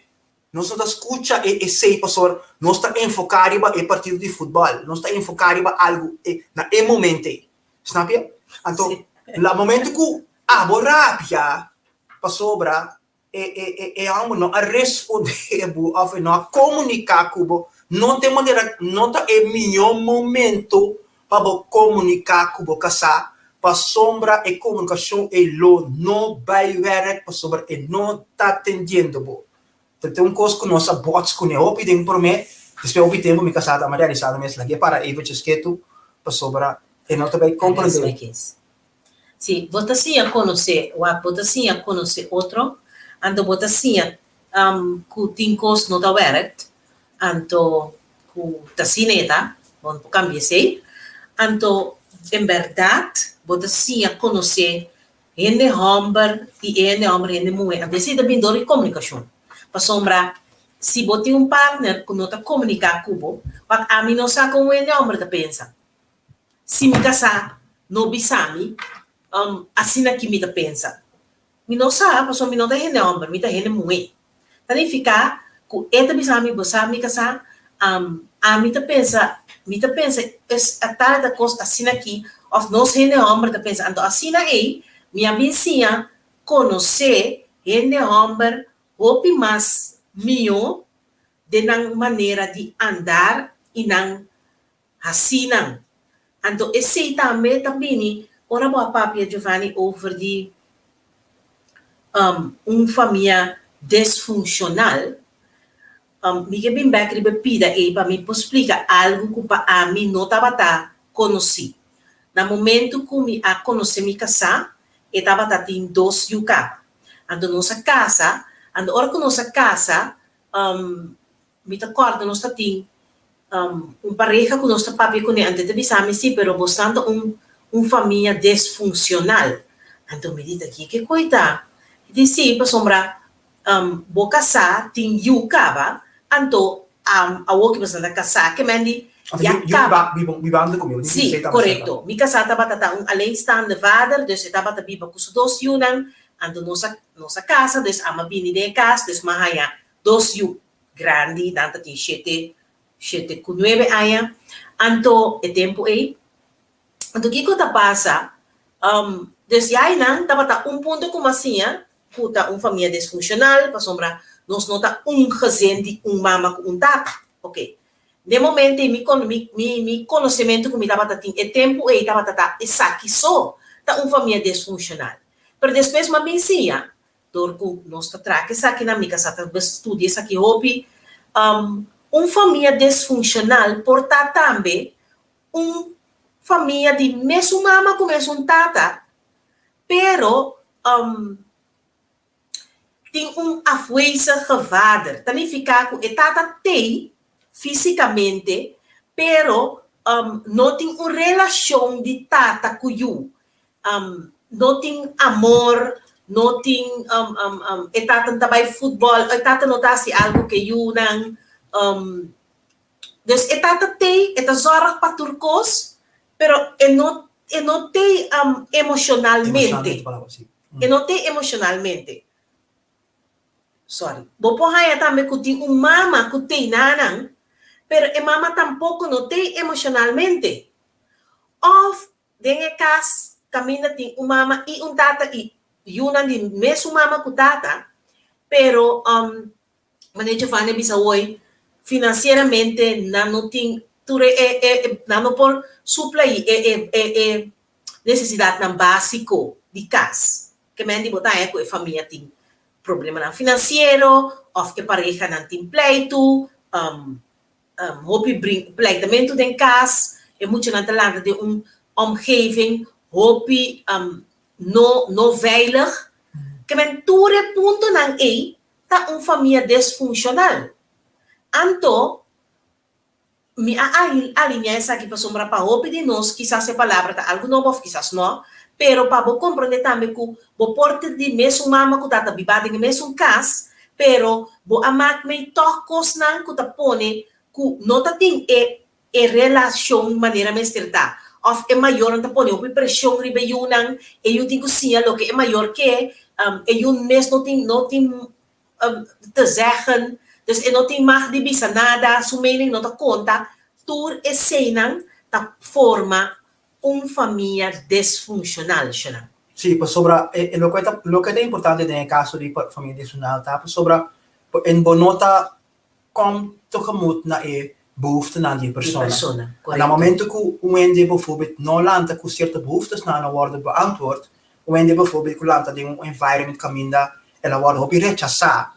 nos no ta skucha e esei pasobra nos ta enfoká riba e partido di futbòl, nos ta enfoká riba algu e na e momento ei. Snap je? Anto, la momento ku abo rabia pasobra e e hòmber no a respondé bo òf e no a komuniká ku bo, no ta e manera, no ta e mihó momento pa bo komuniká ku bo kasá, pasobra e komunikashon ei lo no bai wèrk pasobra e no ta tendiendo bo. Ta tin un kos ku nos a bòts kuné hopi den promé, despues hopi tempu mi kasá ta a realisá nan mes lag'é para eventjes ketu pasobra e no ta bai komprendé. Sí, bo ta siña konosé, wak, bo ta siña konosé otro, anto bo ta siña ku tin kos no ta wèrk, anto ku ta asina e ta, bo no por kambia esei. Anto, en bèrdat, bo ta siña konosé hende hòmber i e hende hòmber i hende muhé. Anto esei ta bini dor di komunikashon. Pasobra si bo tin un partner ku no ta komuniká ku bo, wak, ami no sa kon un hende hòmber ta pensa. Si mi kasá no bisa mi, asina ki mi ta pensa. Mi no sa, pasobra mi no ta hende hòmber, mi ta hende muhé. Ta nifiká ku e ta bisa mi, bo sa mi kasá, ami ta pensa, mi ta pensa es a tal ta kos asina ki, òf nos hende hòmber ta pensa. Anto asina ei mi a bin siña konosé hende hòmber hopi mas mihó den nan manera di andar i nan Hasi nan. Anto esei tambe ta bini ora bo a papia Giovanni over di un famia desfunshonal. Mi ke bin bek riba e pida ei pa mi por splika algu ku pa ami no tabata konosí. Na momentu ku mi a konosé mi kasá, e tabata tin dos yu kaba. Anto nos a kasa, anto ora ku nos a kasa, Mi ta kòrda nos ta tin un pareha ku nos ta papia kuné, anto e ta bisa mi, sí, pero bosan ta un un famia desfunshonal. Anto mi di, ta kiko ku e ta? E di, sí, pasobra bo kasá tin yu kaba, anto awor ku bosan ta kasá, ke men di ya kaba. Sí, korekto. Mi kasá tabata ta un alleenstaande vader, dus e tabata biba ku su dos yunan. Anto nos a nos a casa, dus ami a bini den e cas, dus mi a haya dos yu grandi, nan ta tin shete shete cu nuebe aña. Anto e tempo ey, anto kico ta pasa? Dus ya eynan tabata un punto cu mi a siña cu ta un famia disfuncional, pasobra nos no ta un gezin di un mama cu un tata. Ok. Den momento ei mi mi mi mi conocemento cu mi tabata tin e tempo ei tabata ta esaki so ta un famia disfuncional. Pero despues mi a bin siña dor cu nos ta traha esakinan, mi casa ta studia esaki hopi, un famia disfuncional por ta tambe un famia di mesun mama cu mesun tata, pero tin un afwezige vader. Ta nifica cu e tata t'ey fisicamente, pero no tin un relacion di tata cu yu. No tin amor, no tin e tata no ta bay futbol, e tata no ta haci algo cu e yunan. Dus e tata t'ey, e ta zorg pa tur cos, pero e no e no t'ey emocionalmente. E no t'ey emocionalmente. Sorry. Bo por haya tambe cu tin un mama cu t'ey nanan, pero e mama tampoco no t'ey emocionalmente. Of den e cas caminda tin un mama y un tata y yunan di mesun mama cu tata, pero Manera Giovanni a bisa hoy, financieramente nan no tin tur e e e nan no por supla e e e e necesidadnan basico di cas. Ke men di bo ta haña cu e famia tin problemanan financiero of e parehanan tin pleitu, hopi pleitamento den cas, e muchanan ta lanta den un omgeving hopi no no veilig. Ke men tur e puntonan ey ta un famia desfunshonal. Anto, mi a alineá esaki pasobra pa hopi di nos kisas e palabra ta algu nobo òf kisas nò, pero pa bo komprondé tambe ku bo por ta di mesun mama ku tata bibá den e mesun kas, pero bo a mak mei tòg kosnan ku ta pone ku no ta tin e e relashon manera mester ta. Òf e mayornan ta pone hopi preshon riba e yunan, e yu tin ku siña loke e mayor ke, e yu mes no tin no tin te zeggen, dus e no tin mag di bisa nada, su mening no ta konta. Tur eseinan ta forma un famia desfunshonal, Shenan. Sí, pasobra e loke ta loke ta importante den e kaso di famia disfunshonal ta pasobra bo no ta Kom tegemoet na e behoeftenan di e persona. Na momento ku un hende bijvoorbeeld no lanta ku sierto behoeftesnan a wòrdu beantwoord, un hende bijvoorbeeld ku lanta den un environment kaminda el a wòrdu hopi rechasá,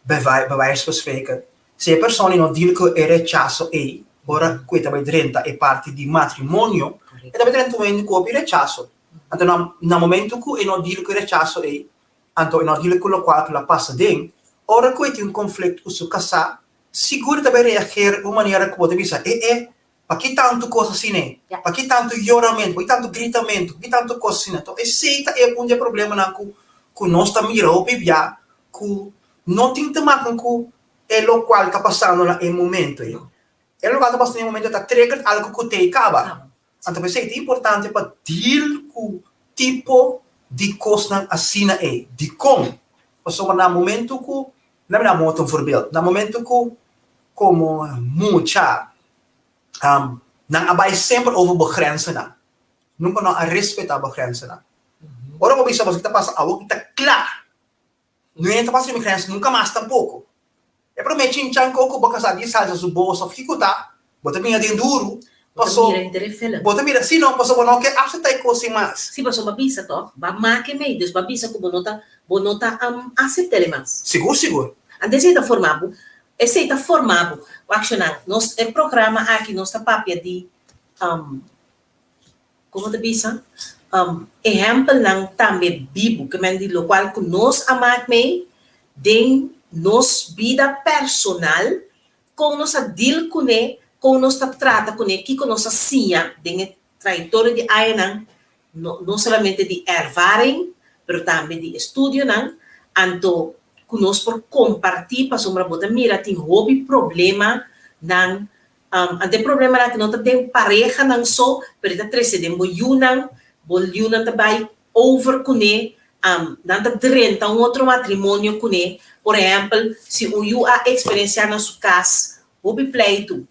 bij wijze van spreken, si e persona no deal ku e rechaso ei, ora ku e ta bai drenta e parti di matrimonio, e ta bai drenta un hende ku hopi rechaso. Anto na momento ku e no deal ku e rechaso ei, Anto e no a dile ku lokual ku lo a pasa den. Ora ku e tin un konflikto ku su kasá, sigur e ta bai reager un manera ku bo ta bisa, E e, paki tantu kos asina ei? Paki tantu yoramentu? Paki tantu gritamentu? Paki tantu kos asina? Anto esei ta e un di e problemanan ku ku nos ta mira hopi bia ku no tin te maken ku e lokual ta pasando na e momento ei. E lokual ta pasando na e momento ta trigger algu ku t'ei kaba. Anto p'esei ta importante pa deal ku tipo di kosnan asina ei. Dikon? Pasobra na momentu ku, laat mi dal un voorbeeld, na momentu ku komo mucha nan a bai semper over bo grenzennan, nunka nan a respetá bo grenzennan. Ora bo bisa bo esaki ta pasa awor ki ta kla. No entra pa sirbi grens nunka mas tampoko. E promé chinchan ku bo kasá di salsa su bos òf kiko ta, bo ta mira den duru, Bo ta paso mira henter e film. bo ta mira, si no, paso bo no ke aseptá e kos sin mas. Si, paso bo a bisa tòg, bo a make mei, dus bo a bisa ku bo no ta, bo no ta asept'el mas. Sigur, sigur. Anto esei ta forma bo, esei ta forma bo. Wak shonnan, nos e programa aki nos ta papia di Como ta bisa? Ehempelnan tambe bibu, ke men di lokual ku nos a mak mei den nos bida personal, kon nos a deal kuné, kon nos ta trata kuné, kiko nos a siña den e trayektoria di añanan, no no solamente di ervaring, pero tambe di estudionan, anto ku nos por kompartí pasobra bo ta mira tin hopi problemanan Anto e problemanan aki no ta den parehanan so, pero e ta trese den bo yunan, bo yunan ta bai over kuné. Nan ta drenta un otro matrimonio kuné. Por ehèmpel, si un yu a eksperensiá na su kas hopi pleitu,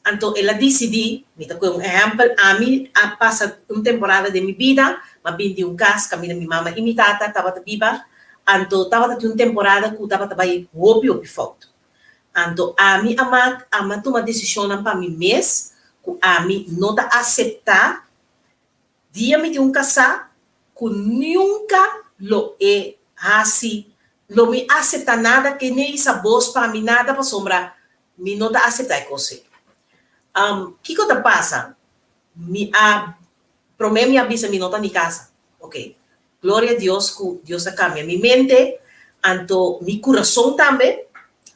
anto el a disidí, mi ta kohe un ehèmpel, ami a pasa un temporada den mi bida, mi a bini di un kas kaminda mi mama i mi tata tabata biba, anto tabata tin un temporada ku tabata bai hopi hopi fout. Anto ami a mak, ami a tuma desishonnan pa mi mes ku ami no ta aseptá Dia mi tin un kasá ku nunka lo e hasi, lo mi aseptá nada ke ne isa bos pa mi nada pasobra mi no ta aseptá e kos ei. Kiko ta pasa? Mi a promé mi a bisa mi no ta ni kasa. Oke, gloria a Dios ku Dios a kambia mi mente, anto mi kurason tambe,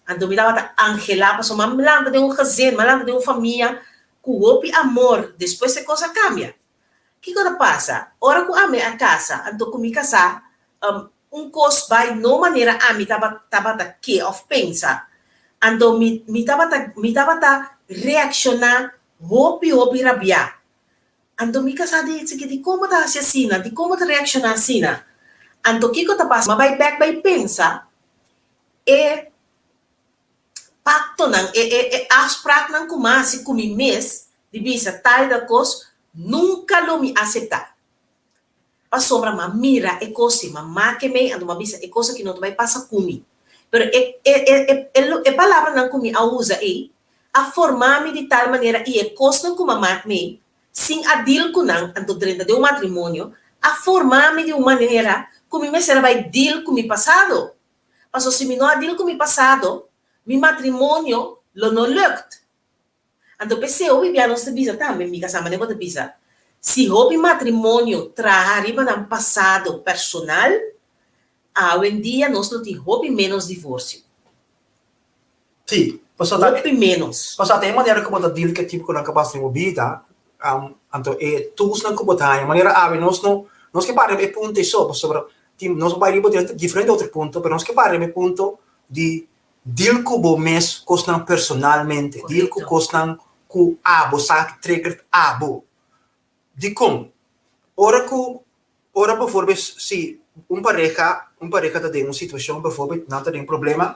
anto mi tabata anhelá pasobra mi a lanta den un gezin, mi a lanta den un famia Ku hopi amor, despues e kos a kambia. Kiko ta pasa? Ora ku ami a kasa, anto ku mi kasá, un kos bai no manera ami tabata ke òf pensa. Anto mi mi tabata mi tabata reakshoná hopi hopi rabiá. Anto mi kasá di si dikon bo ta hasi asina? Dikon bo ta reakshoná asina? Anto kiko ta pasa? Mi a bai bèk bai pensa e Paktonan, e e e afspraknan ku mi a hasi ku mi mes di bisa tal da kos, nunka lo mi aseptá. Pasobra mi a mira e kos ei, mi a make mei, anto mi a bisa e kos aki no ta bai pasa ku mi. Pero e e e e e e palabranan ku mi a usa ei a forma mi di tal manera i e kosnan ku mi a mak mei sin a deal ku nan, anto drenta den un matrimonio, a forma mi di un manera ku mi mester a bai deal ku mi pasado. Paso si mi no a deal cu mi pasado, mi matrimonio lo no lukt. Anto p'esei hopi bia nos ta bisa tambe, mi casa manera bo ta bisa, si hopi matrimonio traha riba nan pasado personal, awendia nos lo tin hopi menos divorcio. Sí, pasobra Hopi menos. Pasobra ta e manera cu bo ta deal cu e tipo cu nan capaz den bo bida, anto e toolsnan cu bo ta haña, manera awe nos no, nos ke para riba e punto ei so, pasobra tin, nos bai riba diferente otro punto, pero nos ke para riba e punto di deal cu bo mes cosnan personalmente, deal cu cosnan cu abo sa ki triggert abo. Dikon? Ora ku, ora bijvoorbeeld si un pareha, un pareha ta den un situashon bijvoorbeeld nan ta den problema,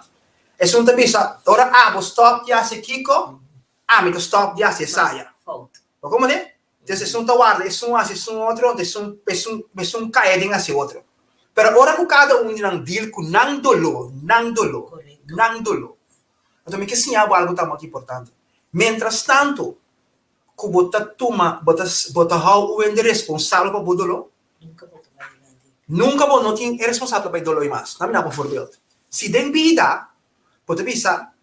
esun ta bisa, ora abo stòp di hasi kiko, ami ta stòp di hasi esaya. Bo komprende? Entonces esun ta warda esun hasi esun otro, anto esun, esun, esun kaya den hasi otro. Pero ora ku kada un di nan deal ku nan doló, nan doló, nan doló. Anto mi ke siña bo algu ta mas importante. Mientras tanto, ku bo ta tuma, bo ta bo ta hou un hende responsabel pa bo doló? Nunka bo no tin e responsabel pa e doló ei mas. Nan mi daba un voorbeeld. Si den bida bo ta bisa,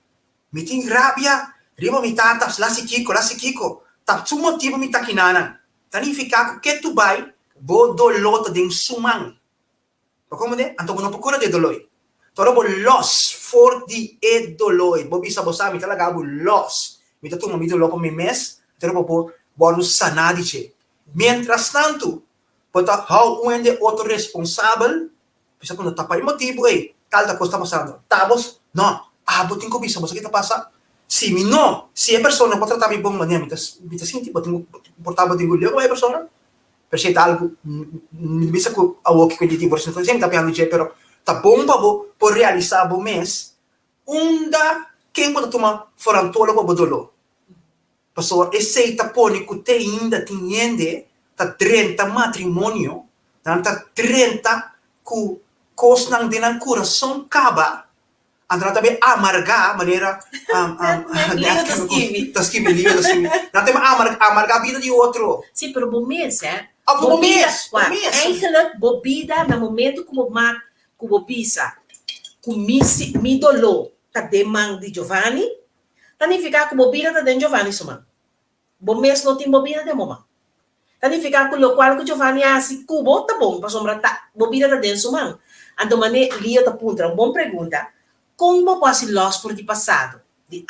Mi tin rabia riba mi tata, la si kiko, la si kiko, ta su motibu mi ta kinanan. Ta nifiká ku ke tu bai, bo doló ta den su man. Bo komprende? Anto bo no por kura di e doló ei. Ora bo lòs for di e doló ei, bo bisa bo sa, mi ta laga bo lòs, mi ta tuma mi doló pa mi mes, anto bo por wòrdu saná di dje. Mientrastantu, bo ta hou un hende otro responsabel, bisa ku no ta pa e motibu ei tal ta kos ta pasando. Ta bo? No, abo tin ku bisa bo sa ki ta pasa. Si mi no, si e persona por trata mi bon manera, mi ta mi ta sinti bo tin ku por ta bo tin ku leu ku e persona. Pero si e ta algu, mi ta bisa ku awor ki ku e divorcio no ta mi ta piando dje, pero ta bon pa bo por realisa bo mes unda ken bo ta tuma forantolo pa bo doló. Pasobra esei ta pone ku te ainda tin hende ta drenta matrimonio, nan ta drenta ku kosnan den nan kurason kaba Anto nan ta bin amargá manera Leo ta skibi. Ta skibi, Leo ta skibi. Nan ta bin amargá bida di otro. Sí, pero bo mes, hè. Of bo mes, bo mes. Eigenlijk, bo bida na momento ku bo mak, ku bo bisa ku mi si, mi doló ta den man di Giovanni, ta nifiká ku bo bida ta den Giovanni su man. Bo mes no tin bo bida den bo man. Ta nifiká ku lokual ku Giovanni a hasi ku bo ta bon pasobra ta bo bida ta den su man. Anto manera Leo ta puntra un bon pregunta, Kon bo por hasi lòs for di pasado, di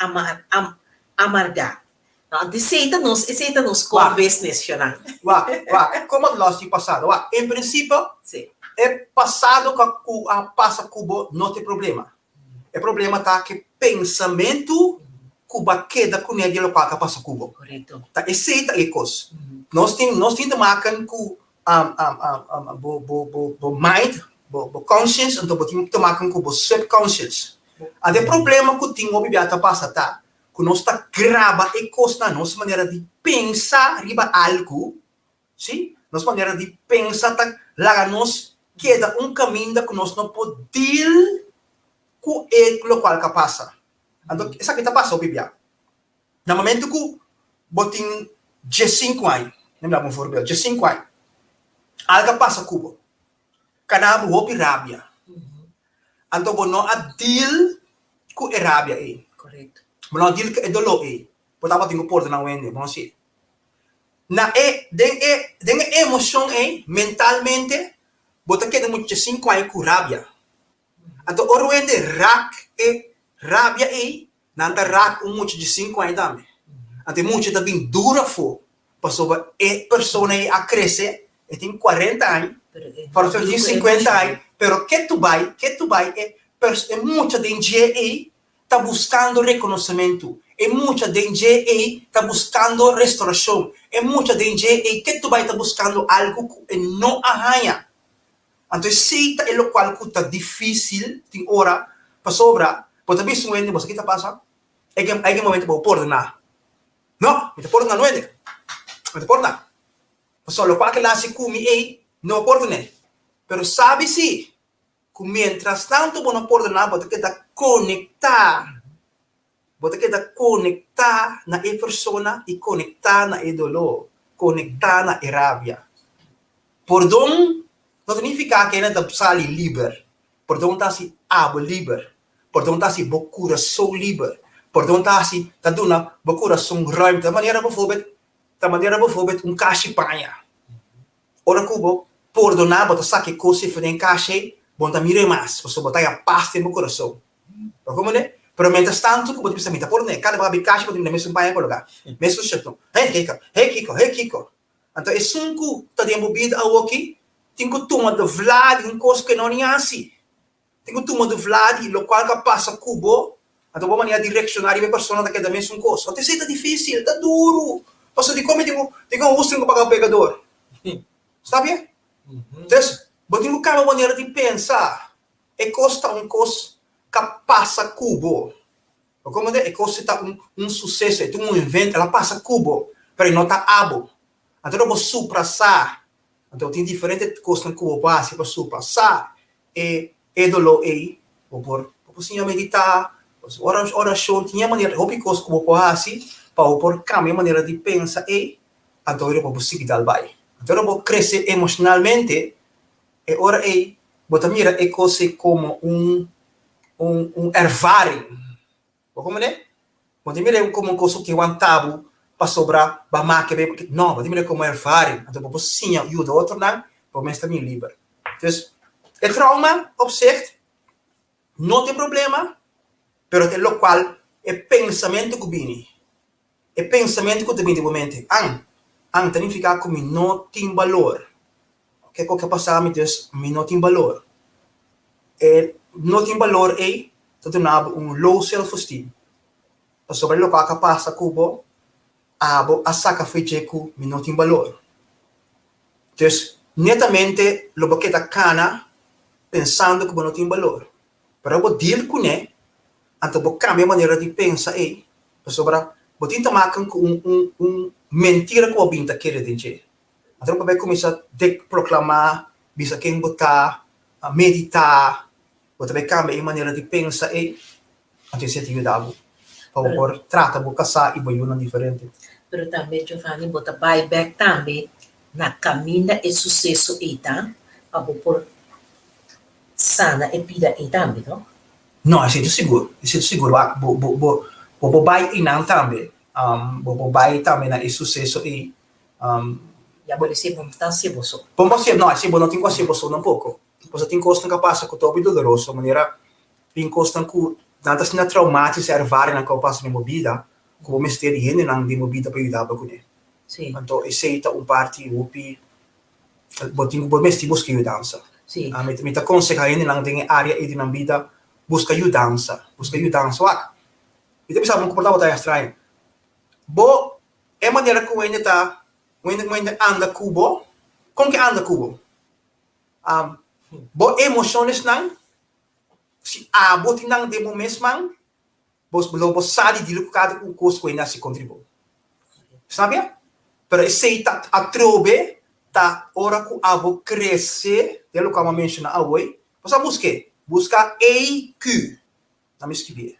amargá? No, anto esei ta nos, esei ta nos core business, Shonan. Wak, wak, kon bo ta lòs di pasado? Wak, en prinsipio, e pasado ku a pasa ku bo no ta e problema. E problema ta ku e pensamentu ku bo a keda kuné di lokual ku a pasa ku bo. Korekto. Ta esei ta e kos. Nos tin nos tin te maken ku. Um, um, um, um, bo, bo, bo, bo mind, bo, bo conscience, anto bo tin te maken ku bo subconscious. Anto e problema ku tin hopi bia ta pasa ta ku nos ta graba e kosnan, nos manera di pensa riba algu, si, nos manera di pensa ta laga nos keda un kaminda ku nos no por deal ku e lokual ka pasa. Anto esaki ta pasa hopi bia. Na momento ku bo tin diesinku aña, mi daba un voorbeeld, diesinku aña, algu a pasa ku bo, kana bo hopi rabia, anto bo no a deal ku e rabia ei, bo no a deal ku e doló ei, bo tabatin ku porta nan wende, bo no si. Na e, den e, den e emoshon ei, mentalmente, bo ta keda mucha diesinku aña ku rabia. Anto ora wende rak e rabia ei, Nan ta rak un mucha di sinku aña tambe. Anto e mucha ta bin duru afó pasobra e persona ei a krese, e tin kuarenta aña, por e tin sinkuenta aña, pero ke tu bai, ke tu bai e e mucha den dje ei ta buskando rekonosementu, e mucha den dje ei ta buskando restorashon, e mucha den dje ei ke tu bai ta buskando algu ku e no a haña. Anto esei ta e lokual ku ta difísil tin ora, pasobra bo ta bisa un hende, bo sa ki ta pasa? E gen e gen momento bo pordoná. No, mi ta pordoná no hende. Mi ta pordoná. Pasobra lokual ke el a hasi ku mi ei, no a pordon'é. Pero sabi si ku miéntras tantu bo no pordoná, bo ta keda konektá, bo ta keda konektá na e persona i konektá na e doló, konektá na e rabia. Pordon no ta nifiká ku hende ta sali liber. Pordon ta hasi abo liber. Pordon ta hasi bo kurason liber. Pordon ta hasi, ta duna bo kurason ruimte. Ta manera bijvoorbeeld, ta manera bijvoorbeeld un kashi paña. Ora ku bo pordoná, bo ta saka e kos ei for den e kashi ei, bo no ta mira e mas, pasobra bo ta haña pas den bo kurason. Bo komprende? Pero mientras tanto ku bo ta bisa mi ta pordoné, kada bo habri kashi bo ta mira mesun paña koloká, mesun shirtun. Hey Kiko, hey Kiko, hey Kiko. Anto esun ku ta den bo bida awoki tin ku tuma de vla di un kos ku e no ni hasi. Tin ku tuma de vla di lokual ku a pasa ku bo. Anto bo manera di reakshoná riba e persona ta keda mesun kos. Anto esei ta difísil, ta duru. Pasobra dikon mi tin ku dikon hus tin ku paga un pekador? Stap ya? Entonces, bo tin ku kambia bo manera di pensa. E kos ta un kos ku a pasa ku bo. Bo komprende? E kos ta un un suseso, e ta un evento, el a pasa ku bo, pero e no ta abo. Anto ora bo suprasá, anto tin diferente kosnan ku bo por hasi pa suprasá e e doló ei. Bo por bo por siña meditá, ora orashon, tin e manera, hopi kos ku bo por hasi pa bo por kambia e manera di pensa ei, anto ora bo por sigui dal bai. Anto ora bo krese emoshonalmente, E ora ei bo ta mira e kos ei komo un un un ervaring. Bo komprendé? Bo ta mira komo un kos ku ke wanta bo pasobra bo a make be. No, bo ta mira komo ervaring. Anto bo por siña yuda otronan pa bo mes ta bin liber. Dus, e trauma op zich no ta e problema, pero ta e lokual e pensamentu ku bini. E pensamentu ku ta bini den bo mente, An, an ta nifiká ku mi no tin balor. Kiko ke pasa mi dus mi no tin balor. E no tin balor ei ta duna bo un low self esteem. Pasobra loke a pasa ku bo, abo a saka for dje ku mi no tin balor. Dus netamente lo bo keda kana pensando ku bo no tin balor. Pero bo deal kuné, anto bo kambia manera di pensa ei, pasobra bo tin ta maken ku un un un mentira ku bo bin ta kere den dje. Anto bo bai kuminsá dek proklamá, bisa ken bo ta, meditá, bo ta bai kambia e manera di pensa ei, anto esei ta yuda bo pa bo por trata bo kasá i bo yunan diferente. Pero tambe Giovanni bo ta bai bèk tambe na kaminda e suseso ei ta pa bo por sana e pida ei tambe, no? No, esei ta sigur, esei ta sigur. Wak, bo, bo, bo, bo por bai einan tambe. Bo por bai tambe na e suseso ei. Ya, pero esei bo no ta hasié bo so. Bo no por hasié, no, esei bo no tin ku hasié bo so tampoco. Pasobra tin kosnan ku a pasa ku ta hopi doloroso, manera tin kosnan ku nan ta asina traumatis, ervaringnan ku a pasa den bo bida, ku bo mester di hendenan den bo bida pa yuda bo kuné. Anto esei ta un parti hopi Bo tin ku bo mester buska yudansa. Mi ta konsehá hendenan den e área ei di nan bida buska yudansa, buska yudansa. Wak, mi ta bisa bo ku por tabata extraño. Bo, e manera ku hende ta, ku hende anda ku bo. Kon ke anda ku bo? Bo emoshonnan, si abo tin nan den bo mes man, bo lo bo sa di deal ku kada un kos ku e hasi kontra bo. Snapia? Pero esei ta atrobe ta ora ku abo krese den loke abo a menshona awoy, bo sa busk'é, buska EQ, na mi skibié.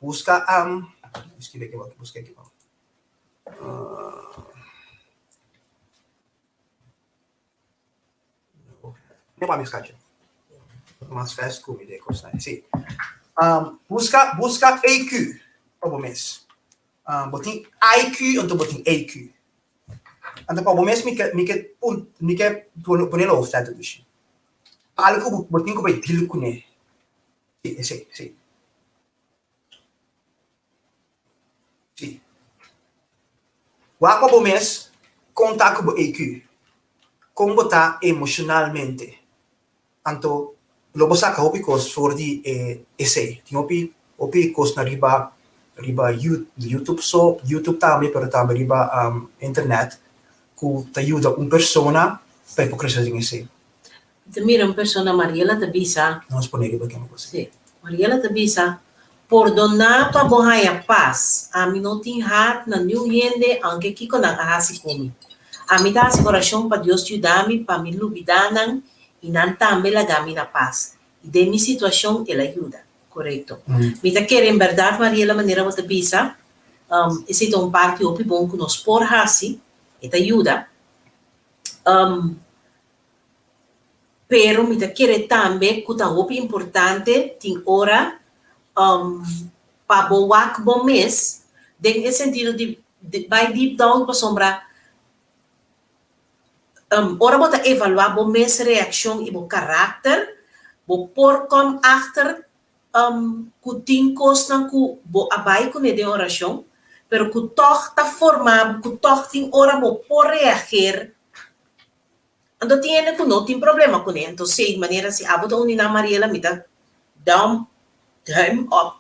Buska mi skibi aki bo, buska aki bo. No pa mi skachi. Mas fast ku mi de kosnan. Sí. Buska, buska EQ pa bo mes. Bo tin IQ anto bo tin EQ. Anto pa bo mes mi ke mi ke mi ke pone lo hoofdletter dushi. Algu ku bo tin ku bai deal kuné. Sí, esei, sí. Sí. Wak pa bo mes kon ta ku bo EQ, kon bo ta emoshonalmente. Anto lo bo saka hopi kos for di e esei. Tin hopi hopi kosnan riba riba YouTube so, YouTube tambe pero tambe riba internet ku ta yuda un persona pa e por krese den esei. Mi ta mira un persona, Mariela ta bisa. Nos pone riba kema cosa. Sí. Mariela ta bisa, Pordoná pa bo haña pas. Ami no tin hart na niun hende, aunke kiko nan a hasi ku mi. Ami ta hasi orashon pa Dios yuda mi pa mi lubidá nan i nan tambe laga mi na pas. I den mi situashon el a yuda. Korekto. Mi ta kere en bèrdat, Mariela, manera bo ta bisa, esei ta un parti hopi bon ku nos por hasi. E ta yuda. Pero mi ta kere tambe ku ta hopi importante tin ora pa bo wak bo mes den e sentido di bai deep down pasobra ora bo ta evaluá bo mes reakshon i bo karakter bo por kom achter ku tin kosnan ku bo a bai kuné den orashon pero ku tòg ta forma bo ku tòg tin ora bo por reager. Anto tin hende ku no tin problema kuné. Anto sei manera si abo ta uni nan Mariela mi ta duim duim op.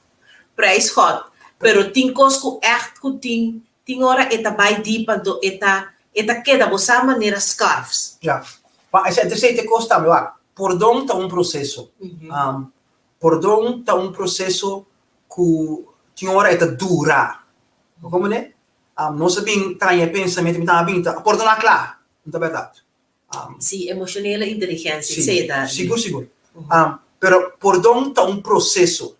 Prijs God. Pero tin kos ku ègt ku tin tin ora e ta bai dip anto e ta e ta keda bo sa manera scarfs. Ya. Pa esei esei ta e kos tambe wak. Pordon ta un proseso. Pordon ta un proseso ku tin ora e ta dura. Bo komprende? Nos a bin traña e pensamentu mi ta a bin ta pordoná kla, no ta bèrdat. Sí, emoshonele inteligensia, esei e ta. Sigur, sigur. Pero pordon ta un proseso.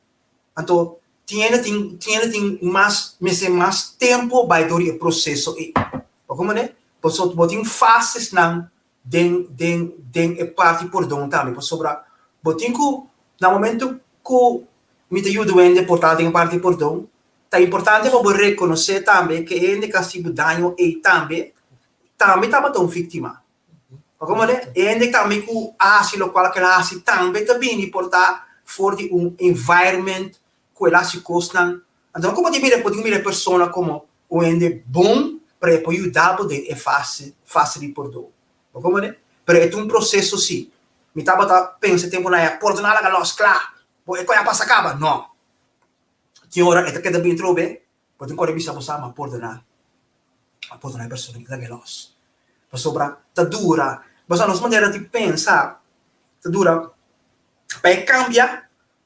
Anto tin hende tin tin hende tin mas mester mas tempu bai dor di e proseso ei. Bo komprende? Pasobra bo tin fasesnan den den den e parti pordon tambe pasobra bo tin ku na momento ku mi ta yuda un hende por ta den e parti pordon Ta importante pa bo rekonosé tambe ke e hende ku a hasi bo daño ei tambe, tambe tabata un víktima. Bo komprende? E hende tambe ku a hasi lokual ku el a hasi tambe ta bini por ta for di un environment ku el a hasi kosnan. Anto ku bo tin mira, bo tin mira e persona komo un hende bon, pero e por yuda bo den e fase, fase di pordon. Bo komprende? Pero e ta un proseso si. Mi tabata pensa e tempunan ei, pordoná laga lòs, kla! Bo e koi a pasa kaba? No. Tin ora e ta keda bin trobe, bo tin kore bisa bo sa, ma pordoná, a pordoná e persona ki ta gelos. Pasobra ta dura, pasobra nos manera di pensa ta dura, pa e kambia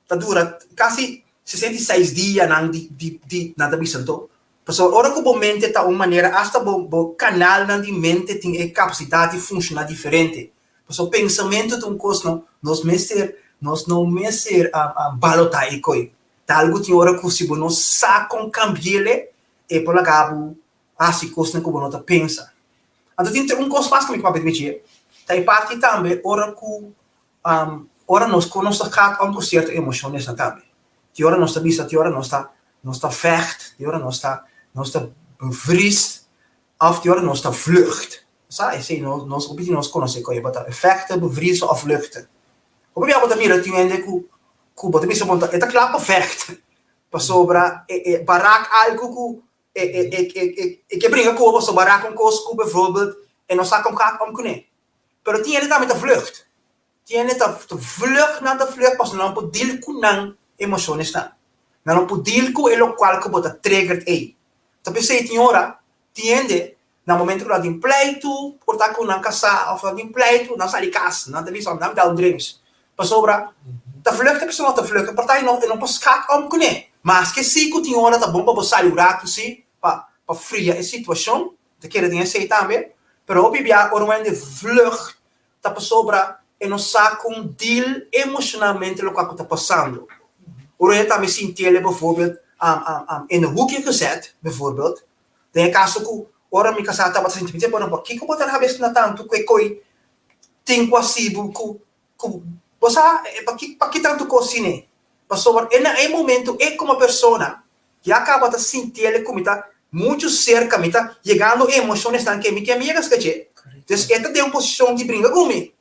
ta dura kasi 66 dianan di di di nan ta bisa anto. Pasobra ora ku bo mente ta un manera, asta bo bo kanalnan di mente tin e kapasidat di funshoná diferente. Pasobra pensamentu ta un kos no nos mester nos no mester balotá e koi. Ta algu tin ora ku si bo no sa kon kambi'el e por laga bo hasi kosnan ku bo no ta pensa. Anto tin un kos mas ku mi ke papia di dje, ta e parti tambe ora ku ora nos kon nos ta gaat om ku sierto emoshonnan tambe. Tin ora nos ta bisa, tin ora nos ta nos ta vecht, tin ora nos ta nos ta bevriest òf tin ora nos ta vlucht. Sa esei nos nos hopi di nos konosé koe bo ta vechten, bevriezen òf vluchten. Hopi bia bo ta mira tin hende ku ku bo ta bisa bo e ta kla pa vecht pasobra e e barak algu ku e e e e e e ke bringa ku bo pasobra barak un kos ku bijvoorbeeld e no sa kon gaat om kuné. Pero tin hende tambe ta vlucht. Tin hende ta ta vlucht nan ta vlucht pasobra nan no por deal ku nan emoshonnan. Nan no por deal ku e lokual ku bo ta triggered ei. Ta p'esei tin ora tin hende. Na momento ku nan tin pleitu, por ta ku nan kasá òf nan tin pleitu, nan sali kas, nan ta bisa nan dal drinks. Pasobra ta vlucht e persona ta vlucht, por ta e no e no por skat om kuné. Maske si ku tin ora ta bon pa bo sali un ratu si pa pa fria e situashon, ta kere den esei tambe, pero hopi bia ora un hende vlucht ta pasobra e no sa kon deal emoshonalmente lokual ku ta pasando. Ora e tambe sintiel bijvoorbeeld in een hoekje gezet, bijvoorbeeld, Den e kaso ku ora mi kasá tabata sinti mi te bueno, pakiko bo ta rabes na tantu ku e koi tin ku hasi bo ku ku bo sa paki paki tantu kos sine? Pasobra e na e momento e komo persona ya kaba ta sintiel ku mi ta muchu serka, mi ta yegando e emoshonnan ke mi ke mi yega skache. Dus e ta den un posishon di bringa ku mi.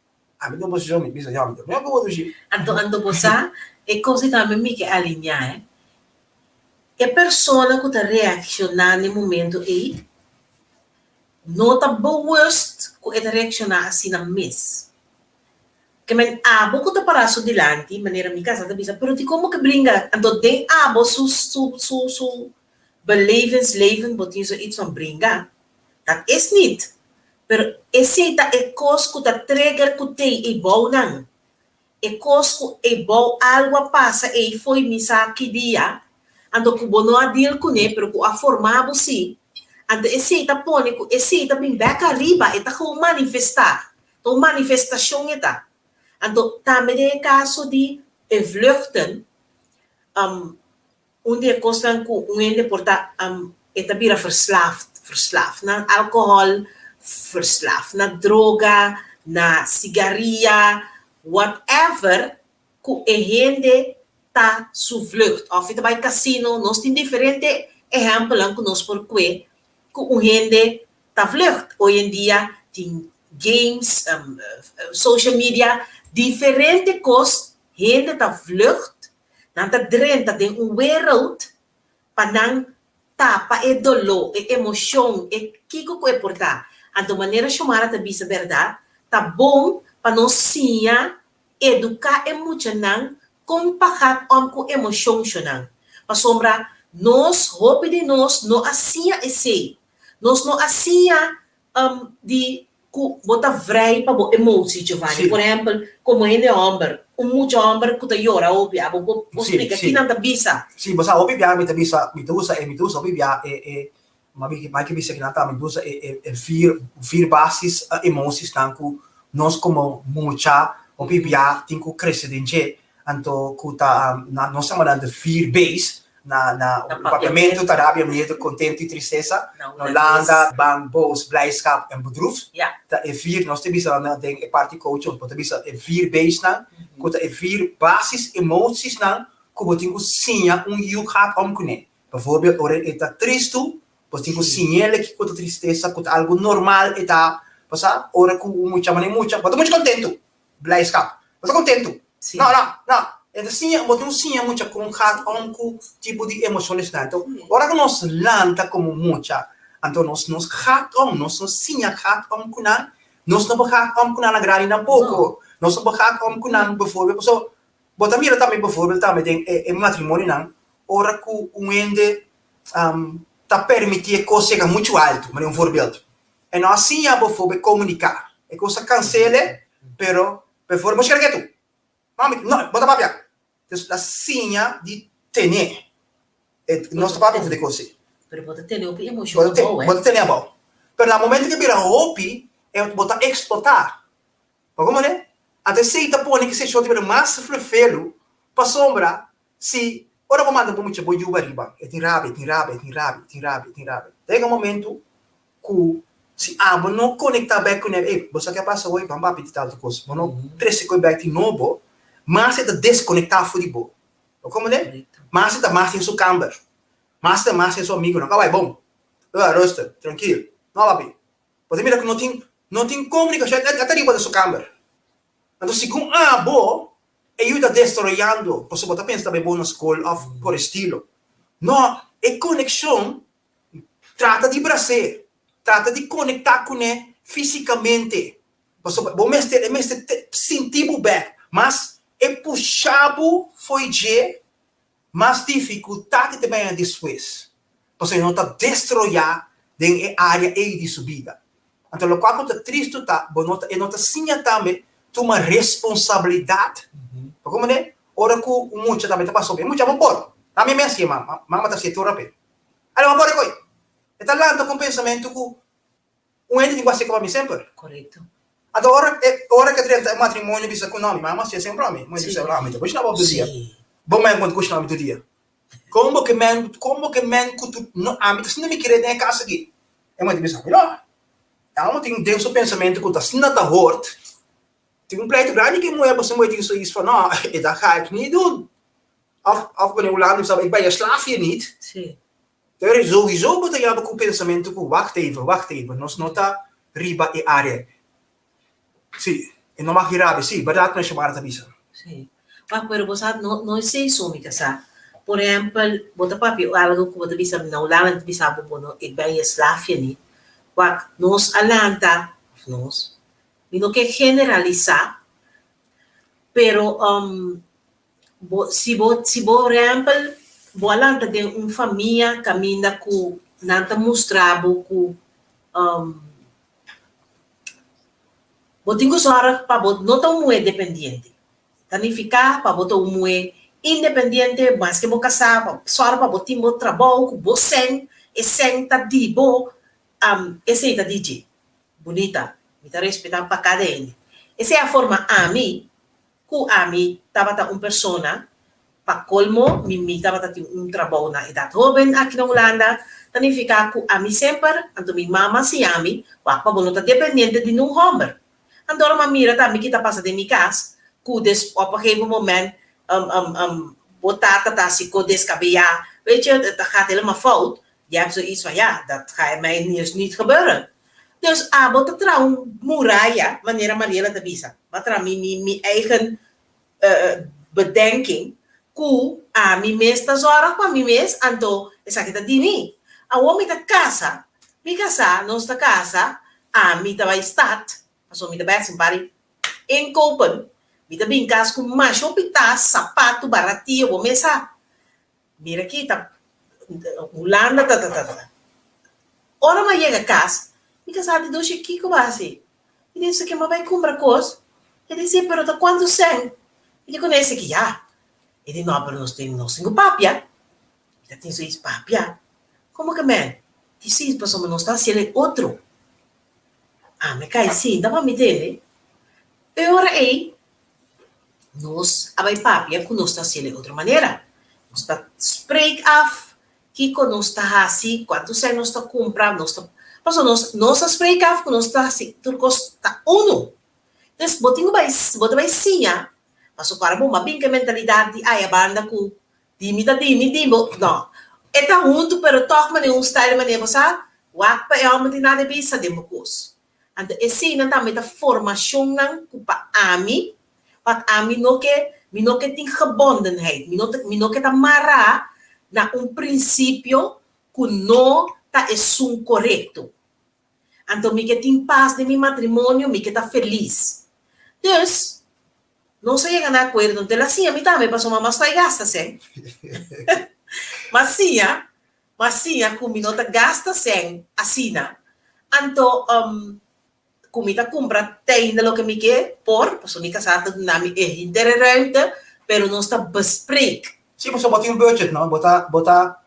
Ami den un posishon mi bisa, ya mi ta bringa ku bo dushi. Anto anto bo sa e kos ei tambe mi ke aliñá e. E persona ku ta reakshoná na e momento ei no ta bewust ku e ta reakshoná asina mes. Ke men abo ku ta pará su dilanti, manera mi kasa ta bisa, pero dikon bo ke bringa? Anto den abo su su su su belevensleven bo tin zoiets van bringa? Dat is niet. Pero esei ta e kos ku ta trigger ku tei ei bou nan. E kos ku e bou algu a pasa ei foi mi sa ki dia, anto ku bo no a deal kuné pero ku a forma bo si, anto esei ta pone ku esei ta bin bek ariba, e ta gewoon manifestá, ta un manifestashon e ta. Anto tambe den e kaso di e vluchten, Un di e kosnan ku un hende por ta e ta bira verslaafd, verslaafd na alkohòl, verslaafd na droga, na sigaria, whatever ku e hende ta su vlucht. Òf e ta bai kasino, nos tin diferente ehèmpelnan ku nos por kue ku un hende ta vlucht. Hoy en dia tin games, social media, diferente kos hende ta vlucht. Nan ta drenta den un wereld pa nan tapa e doló, e emoshon, e kiko ku e por ta. Anto manera Xiomara ta bisa bèrdat, ta bon pa nos siña eduká e muchanan kon pa gaat om ku emoshonshonan. Pasobra nos, hopi di nos no a siña esei. Nos no a siña di ku bo ta vrij pa bo emotie, Giovanni. Por ehempel, komo hende hòmber, un mucha hòmber ku ta yora hopi, abo bo por splika ki nan ta bisa? Sí, bo sa hopi bia mi ta bisa, mi ta usa e, mi ta usa hopi bia e, e, mi ke bisa kinan ta, mi ta usa e, e, e vier, vier basis emosiesnan ku nos komo mucha hopi bia tin ku krese den dje. Anto ku ta, nos ta yama nan de vier B's, Na na Papiamentu ta rabia, miedo, kontentu i tristesa. Na Hulanda, bang, boos, blijdschap en bedroefd. Ta e vier, nos ta bisa nan den e parti coaching, bo ta bisa e vier B'snan, ku ta e vier basis emosiesnan ku bo tin ku siña un yu gaat om kuné. Bijvoorbeeld, ora e ta tristu, bo tin ku siñ'el kiko ta tristesa, ku ta algu normal e ta pasa. Ora ku un mucha manera mucha, bo ta mucha kontentu, Blijdschap. Bo ta kontentu? No, no, no. E ta siña, bo tin un siña mucha kon gaat om ku tipo di emoshonnan. Anto, ora ku nos lanta komo mucha, anto nos nos gaat om, nos no siña gaat om ku nan, nos no por gaat om ku nan na grandi tampoko. Nos no por gaat om ku nan, bijvoorbeeld, pasobra bo ta mira tambe bijvoorbeeld tambe den e matrimonionan, ora ku un hende ta permití e kos yega muchu altu, manera un voorbeeld. E no a siña bijvoorbeeld komuniká. E kos a kansele, pero bijvoorbeeld bo shera ketu. Mami, no, bo ta papia. Dus ta siña di tene. E nos ta papia over di kos ei. Pero bo ta tene hopi emoshon abou, eh. Bo ta tene abou. Pero na momento ke bira hopi, e bo ta eksplotá. Bo komprende? Anto esei ta pone ke seshon ta bira mas flufelu pasobra si ora bo manda bo mucha bo yuba riba, e tin rabia, e tin rabia, e tin rabia, e tin rabia, e tin rabia. Ta yega un momento ku si abo no konektá bèk kuné, ey, bo sa ke a pasa hoy? Ban papia di tal kos. Bo no trese koe bèk di nobo, mas e ta deskonektá for di bo. Bo komprende? Mas e ta mas den su kamber. Mas e ta mas den su amigonan. Kaba bai bon. Rustig, trankil. No papi. Bo ta mira ku no tin no tin komunikashon. E ta riba den su kamber. Anto segun abo e yu ta desaroyando pasobra bo ta pensa ta bai bon na skol òf por estilo. No, e konekshon Trata di bras'é, trata di konektá kuné físikamente, pasobra bo mester, e mester sinti bo bèk. Mas e pusha bo fo'i dje, mas difikultat e ta bini despues, pasobra e no ta destroyá den e área ei di su bida. Anto lokual ku ta tristu ta bo no ta e no ta siña tambe tuma responsabilidat. Bo komprende? Ora ku un mucha tambe ta pasa hopi, e mucha bo por. Ami mes hasié mama, mama ta hasié tur rape. Ale bo por e koi. E ta lanta ku un pensamentu ku un hende tin ku hasié ku pa mi semper. Korekto. Anto ora e ora ke drenta e matrimonio bisa ku no mi mama hasié semper pa mi. Mi bisa, mi ta kushina bo tur dia. Bo mei ku ta kushina mi tur dia. Kon bo ke men, kon bo ke men ku tu, no, ami ta sinti mi kere den e kas aki. E muhé ta bisa, mi no. E amo tin den su pensamentu ku ta asina ta hort. Tin un pleitu grandi ku e muhé, pasobra e muhé tin su is van, no, e dat ga ik niet doen. Of, of wanneer Hulanda bisa, ik ben je slaaf hier niet. Sí. Pero sowieso bo ta yaba ku pensamentu ku, wacht even, wacht even, nos no ta riba e área. Sí, e no mag di rabia, sí, bèrdat meneer Xiomara ta bisa. Sí. Wak, pero bo sa, no, no esei so mi ta sa. Por ehèmpel, bo ta papia algu ku bo ta bisa mi na Hulanda ta bisa bo, bo no, ik ben je slaafje niet. Wak, nos a lanta, of nos, mi no ke generalisá, pero bo, si bo, si bo, por ehèmpel, bo a lanta den un famia kaminda ku nan ta mustra bo ku Bo tin ku sòrg pa bo no ta un muhé dependiente. Ta nifiká pa bo ta un muhé independiente, maske bo kasá, pa sòrg pa bo tin bo trabou ku bo sèn, e sèn ta di bo, esei ta di dje. Bunita, mi ta respetá pa kada hende. Esei a forma ami ku ami tabata un persona, pa kolmo mi mi tabata tin un trabou na edat hoben aki na Hulanda, ta nifiká ku ami semper, anto mi mama siña mi, wak pa bo no ta dependiente di nun hòmber. Anto ora mi a mira tambe ki ta pasa den mi kas, ku des op een gegeven moment bo tata ta hasi ko deskabeyá, weet je, dat gaat helemaal fout, je hebt zoiets van ja, dat ga mij dus niet gebeuren. Dus abo ta traha un muraya, manera Mariela ta bisa. M'a traha mi mi mi eigen bedenking ku ami mes ta zòrg pa mi mes, anto esaki ta di mi. Awor mi ta kasa, mi kasá, nos ta kasa, ami ta bai stat, pasobra mi ta bai hasi un par di inkopen, mi ta bin kas ku masha hopi tas, sapatu, baratio, bo mes sa. Mira aki ta Hulanda ta ta ta ta. Ora mi a yega kas, mi kasá di Dosje kiko bo a hasi? Mi di esaki mi a bai kumpra kos. E di si pero ta kuantu sèn? Mi di kuné esaki ya. E di no pero nos tin nos tin ku papia. Mi ta tin zoiets papia? Komo ke men? Di si pasobra nos ta hasiel e otro. Ami kai sinta pa mi tende. E ora ei Nos a bai papia ku nos ta hasiel e otro manera. Nos ta spreek af kiko nos ta hasi, kuantu sèn nos ta kumpra, nos ta, pasobra nos nos a spreek af ku nos ta hasi tur kos ta unu. Dus bo tin ku bai, bo ta bai siña, pasobra ku ora bo a bin ku e mentalidat di aya banda ku di mi ta di mi, di bo, no. E ta huntu pero tòg manera un style manera bo sa wak pa e hòmber tin nada bisa den bo kos. Anto eseinan tambe ta formacionnan cu pa ami, want ami no ke, mi no ke tin gebondenheid, mi no ta, mi no ke ta mará na un principio cu no ta esun corecto. Anto mi ke tin pas den mi matrimonio, mi ke ta feliz. Dus, nos a yega na acuerdo, anto el a siña mi tambe, pasobra mama stoi gasta sèn. M'a siña M'a siña ku mi no ta gasta sèn asina. Anto, ku mi ta kumpra te ainda loke mi ke por, pasobra mi kasá ta duna mi e henter e ruimte, pero nos ta bespreek. Sí, pasobra bo tin un budget, no? Bo ta, bo ta,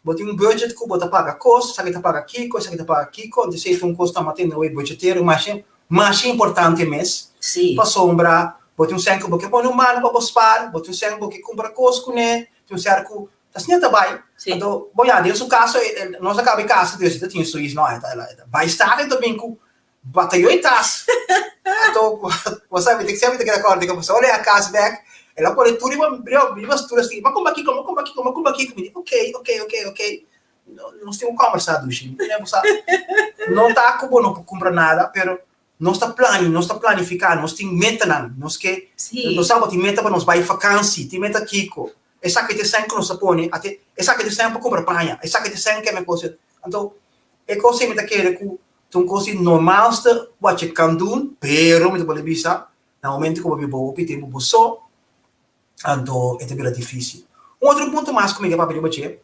bo tin un budget ku bo ta paga kos, esaki ta paga kiko, esaki ta paga kiko, entonces esei ta un kos ta mantene bo e budgetero masha, masha importante mes. Sí. Pasobra bo tin un sèn ku bo ke pone un mano pa bo spaar, bo tin un sèn ku bo ke kumpra kos kuné, tin un sèn ku Ta asina ta bai. Sí. Anto, bo ya, den su kaso, nos a kaba e kasa, dus e ta tin su is, no, e ta, e ta bai stad e ta bin ku batayó e tas. Anto, bo sa, mi ta semper ta keda kòrda ku pasobra ora e a kas bèk, el a pone tur riba, riba stoel asina, mi a kumba kiko, mi a kumba kiko, mi a kumba kiko, mi di, okey, okey, okey, okey, nos tin un kòmbersá dushi, bo sa, no ta ku bo no por kumpra nada, pero Nos ta plania, nos ta planifiká, nos tin metanan, nos ke, Sí. nos sa bo tin meta pa nos bai fakansi, tin meta kiko, esaki ta e sèn ku nos ta pone, ate, esaki ta e sèn pa kumpra paña, esaki ta e sèn keme kos. Anto, e kos ei mi ta kere ku ta un kos di normalste wat je kan doen, pero mi ta bolbe bisa, na momento ku bo biba hopi tempu bo so, anto e ta bira difísil. Un otro punto mas ku mi ke papia riba dje.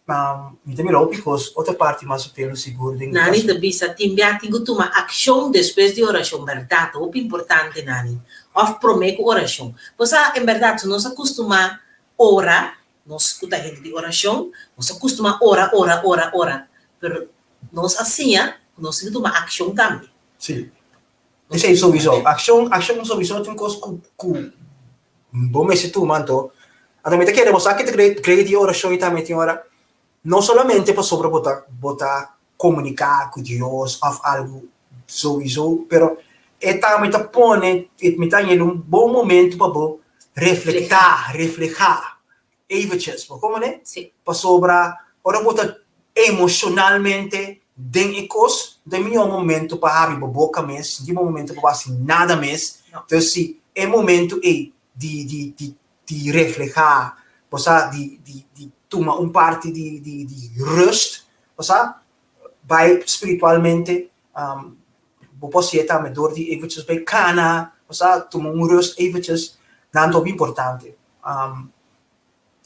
Mi ta mira hopi kos, otro parti mas o pelo sigur den. Nani ta bisa tin bia tin ku tuma akshon despues di orashon, bèrdat hopi importante Nani, òf promé ku orashon. Bo sa en bèrdat si nos a kustumá ora, nos ku ta hende di orashon, nos a kustumá ora, ora, ora, ora, pero nos a siña ku nos tin ku tuma akshon tambe. Sí, esei souiso, akshon, akshon souiso ta un kos ku ku Bo mester tuma anto. Anto mi ta kere bo sa ke ta grei di orashon i tambe tin ora no solamente pasobra bo ta bo ta komuniká ku Dios òf algu souiso, pero e tambe ta pone mi ta haña un bon momento pa bo reflektá, reflehá eventjes, bo komo ne? Pasobra ora bo ta emoshonalmente den e kos, no ta e mihó momento pa habri bo boka mes, no ta e momento pa bo hasi nada mes. Entonces si e momento ei di di di di reflehá, bo sa, di di di tuma un parti di di di rust, bo sa, bai spiritualmente, bo por hasié tambe dor di eventjes bai kana, bo sa, tuma un rust eventjes, nan ta hopi importante.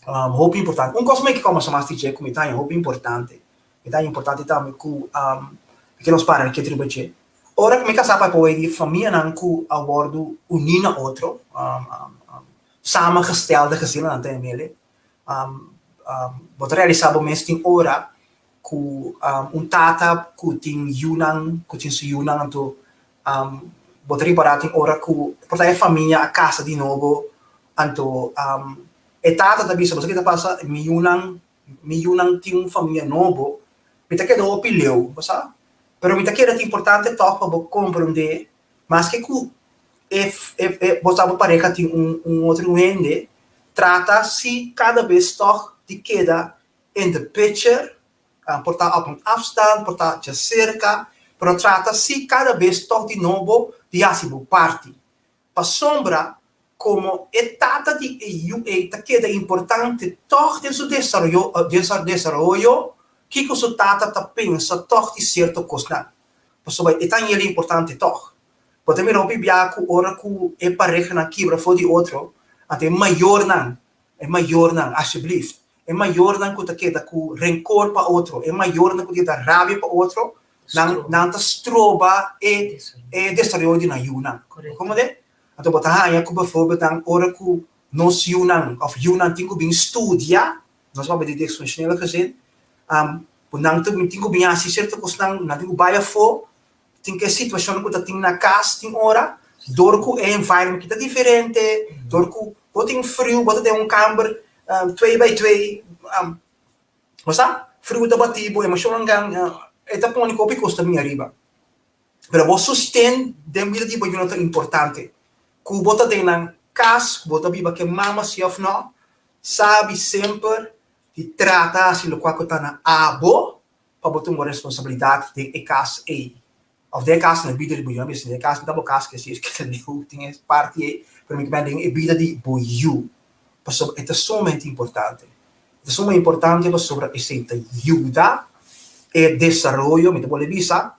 Hopi importante. Un kos mi ke kòmbersá mas di dje ku mi ta haña hopi importante, mi ta haña importante tambe ku mi ke nos para riba riba dje. Ora ku mi kasá papia awor di famianan ku a wòrdu uní na otro, samengestelde gezinnen nan ta yam'el, bo ta realisá bo mes tin ora ku un tata ku tin yunan, ku tin su yunan anto bo ta ripará tin ora ku por ta e famia a kasa di nobo anto e tata ta bisa bo sa ke ta pasa mi yunan mi yunan tin un famia nobo mi ta keda hopi leu bo sa pero mi ta kere ta importante tòg pa bo komprondé maske ku e e bo sa bo pareha tin un un otro hende trata si kada bes tòg di keda in the picture Por ta op un afstand, por ta djaserka, pero trata si kada bes tòg di nobo di hasi bo parti. Pasobra komo e tata di e yu ei ta keda importante tòg den su desaroyo den su desaroyo, kiko su tata ta pensa tòg di sierto kosnan. Pasobra e ta hel importante tòg. Bo ta mira hopi bia ku ora ku e parehanan kibra for di otro, anto e mayornan, e mayornan, asjeblieft, E mayornan ku ta keda ku renkor pa otro, e mayornan ku ta keda rabia pa otro, nan nan ta stroba e e desaroyo di nan yunan. Komo de? Anto bo ta haña ku bijvoorbeeld nan ora ku nos yunan òf yunan tin ku bin studia, nos papia di disfunshonele gezin, ku nan tin ku bin hasi sierto kosnan, nan tin ku bai afó, tin ku e situashon ku ta tin na kas tin ora, dor ku e environment ki ta diferente, dor ku bo tin friu, bo ta den un kamber Twee bij twee, bo sa, friu ta bati bo, emoshonnan gan, e ta pone ku hopi kos ta bin ariba. Pero bo sosten den bida di bo yunan ta importante. Ku bo ta den nan kas, ku bo ta biba ku e mama si òf nò, sabi semper di trata hasi lokual ku ta na abo pa bo tuma responsabilidat den e kas ei. Of den e kas na bida di bo yu, mi bisa den e kas, mi ta bo kas ke si ke ta leu tin e parti ei, pero mi ke den e bida di bo yu, pasobra e ta sumamente importante. E ta sumamente importante pasobra esei ta yuda e desaroyo, mi ta bolbe bisa,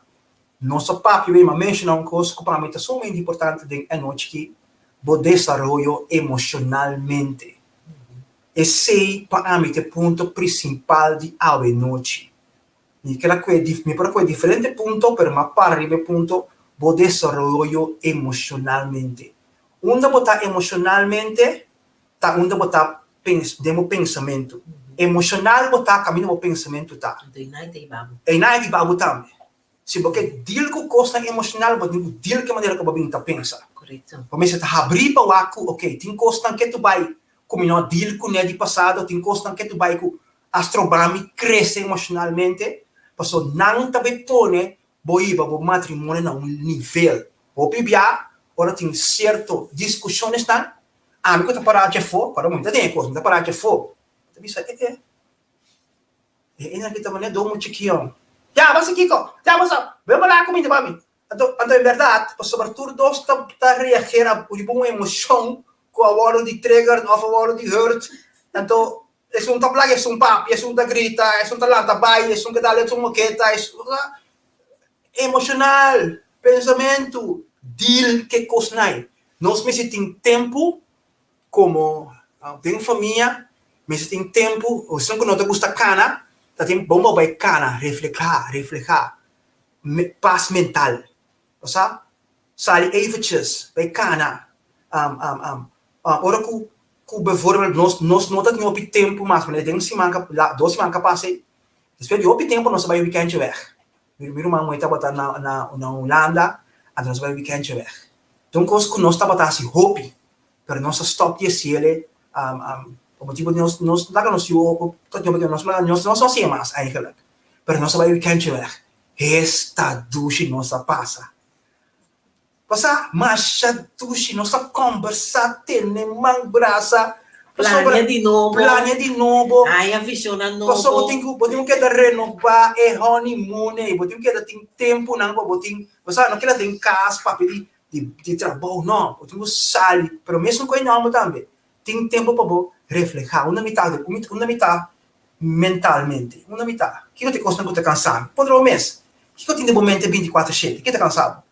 nos a papia mi a menshoná un kos ku pa mi ta sumamente importante den e anochi aki, bo desaroyo emoshonalmente. Esei pa ami ta e punto prinsipal di awe nochi. Mi keda ku e mi por a ku e diferente punto, pero mi a para riba e punto bo desaroyo emoshonalmente. Unda bo ta emoshonalmente ta unda bo ta pens den bo pensamentu. Emoshonal bo ta kaminda bo pensamentu ta. Anto e nai ta hiba bo. E nai ta hiba bo tambe. Si bo ke deal ku kosnan emoshonal bo tin ku deal ku e manera ku bo bin ta pensa. Korekto. Bo mester ta habrí pa wak ku oke tin kosnan ke tu bai ku mi no a deal kuné di pasado, tin kosnan ke tu bai ku a stroba mi crece emocionalmente, paso nan ta bay pone bo hiba bo matrimonio na un nivel. Hopi bia ora tin cierto discusiones nan, ami cu ta para djafo, cuando mi ta den e cos, mi ta para djafo, mi ta bisa e e, e e aki ta manera do mucha kion, ya basa kico, ya basa, bo bala cuminda pa mi, Anto, anto en berdad, pasobra tur dos ta ta reagera riba un emocion cu a wordo di triggered of a wordo di hurt, anto esun ta plaga esun papia, esun ta grita, esun ta lanta bai, esun ke dal esun moketa, esun ta emocional, pensamentu, deal ke kosnan. Nos mester tin tempu komo den famia, mester tin tempu, esun ku no ta gusta kana. Ta tin bon pa bai kana, reflehá, reflehá, pas mental. Bo sa? Sali eventjes, bai kana. Ora ku ku bijvoorbeeld nos nos no ta tin hopi tempu mas, manera den siman ka la dos siman ka pasa ei, despues di hopi tempu nos a bai wikèntje wèg. Mi ruman muhé tabata na na na Hulanda, anto nos a bai wikèntje wèg. Ta un kos ku nos tabata hasi hopi, pero nos a stòp di hasiel pa motibu di nos nos laga nos yu ta tin hopi nos nos no hasié mas eigenlijk, pero nos a bai wikèntje wèg. Esta dushi nos a pasa. Pasá masha dushi, nos a kòmbersá, tene man, brasa. Plania di nobo. Plania di nobo. Haña visionnan nobo. Pasobra bo tin ku bo tin ku keda renobá e honeymoon ei, bo tin ku keda tin tempunan pa bo tin, bo sa, no keda den kas papia di di di trabou, no, bo tin ku sali, pero mesun ku e nòmber tambe, tin tempu pa bo reflehá, unda mi ta, unda mi ta mentalmente, unda mi ta, kiko ta e kosnan ku ta kansa mi, puntra bo mes, kiko tin den bo mente binti kuater shete, ke ta kansa bo?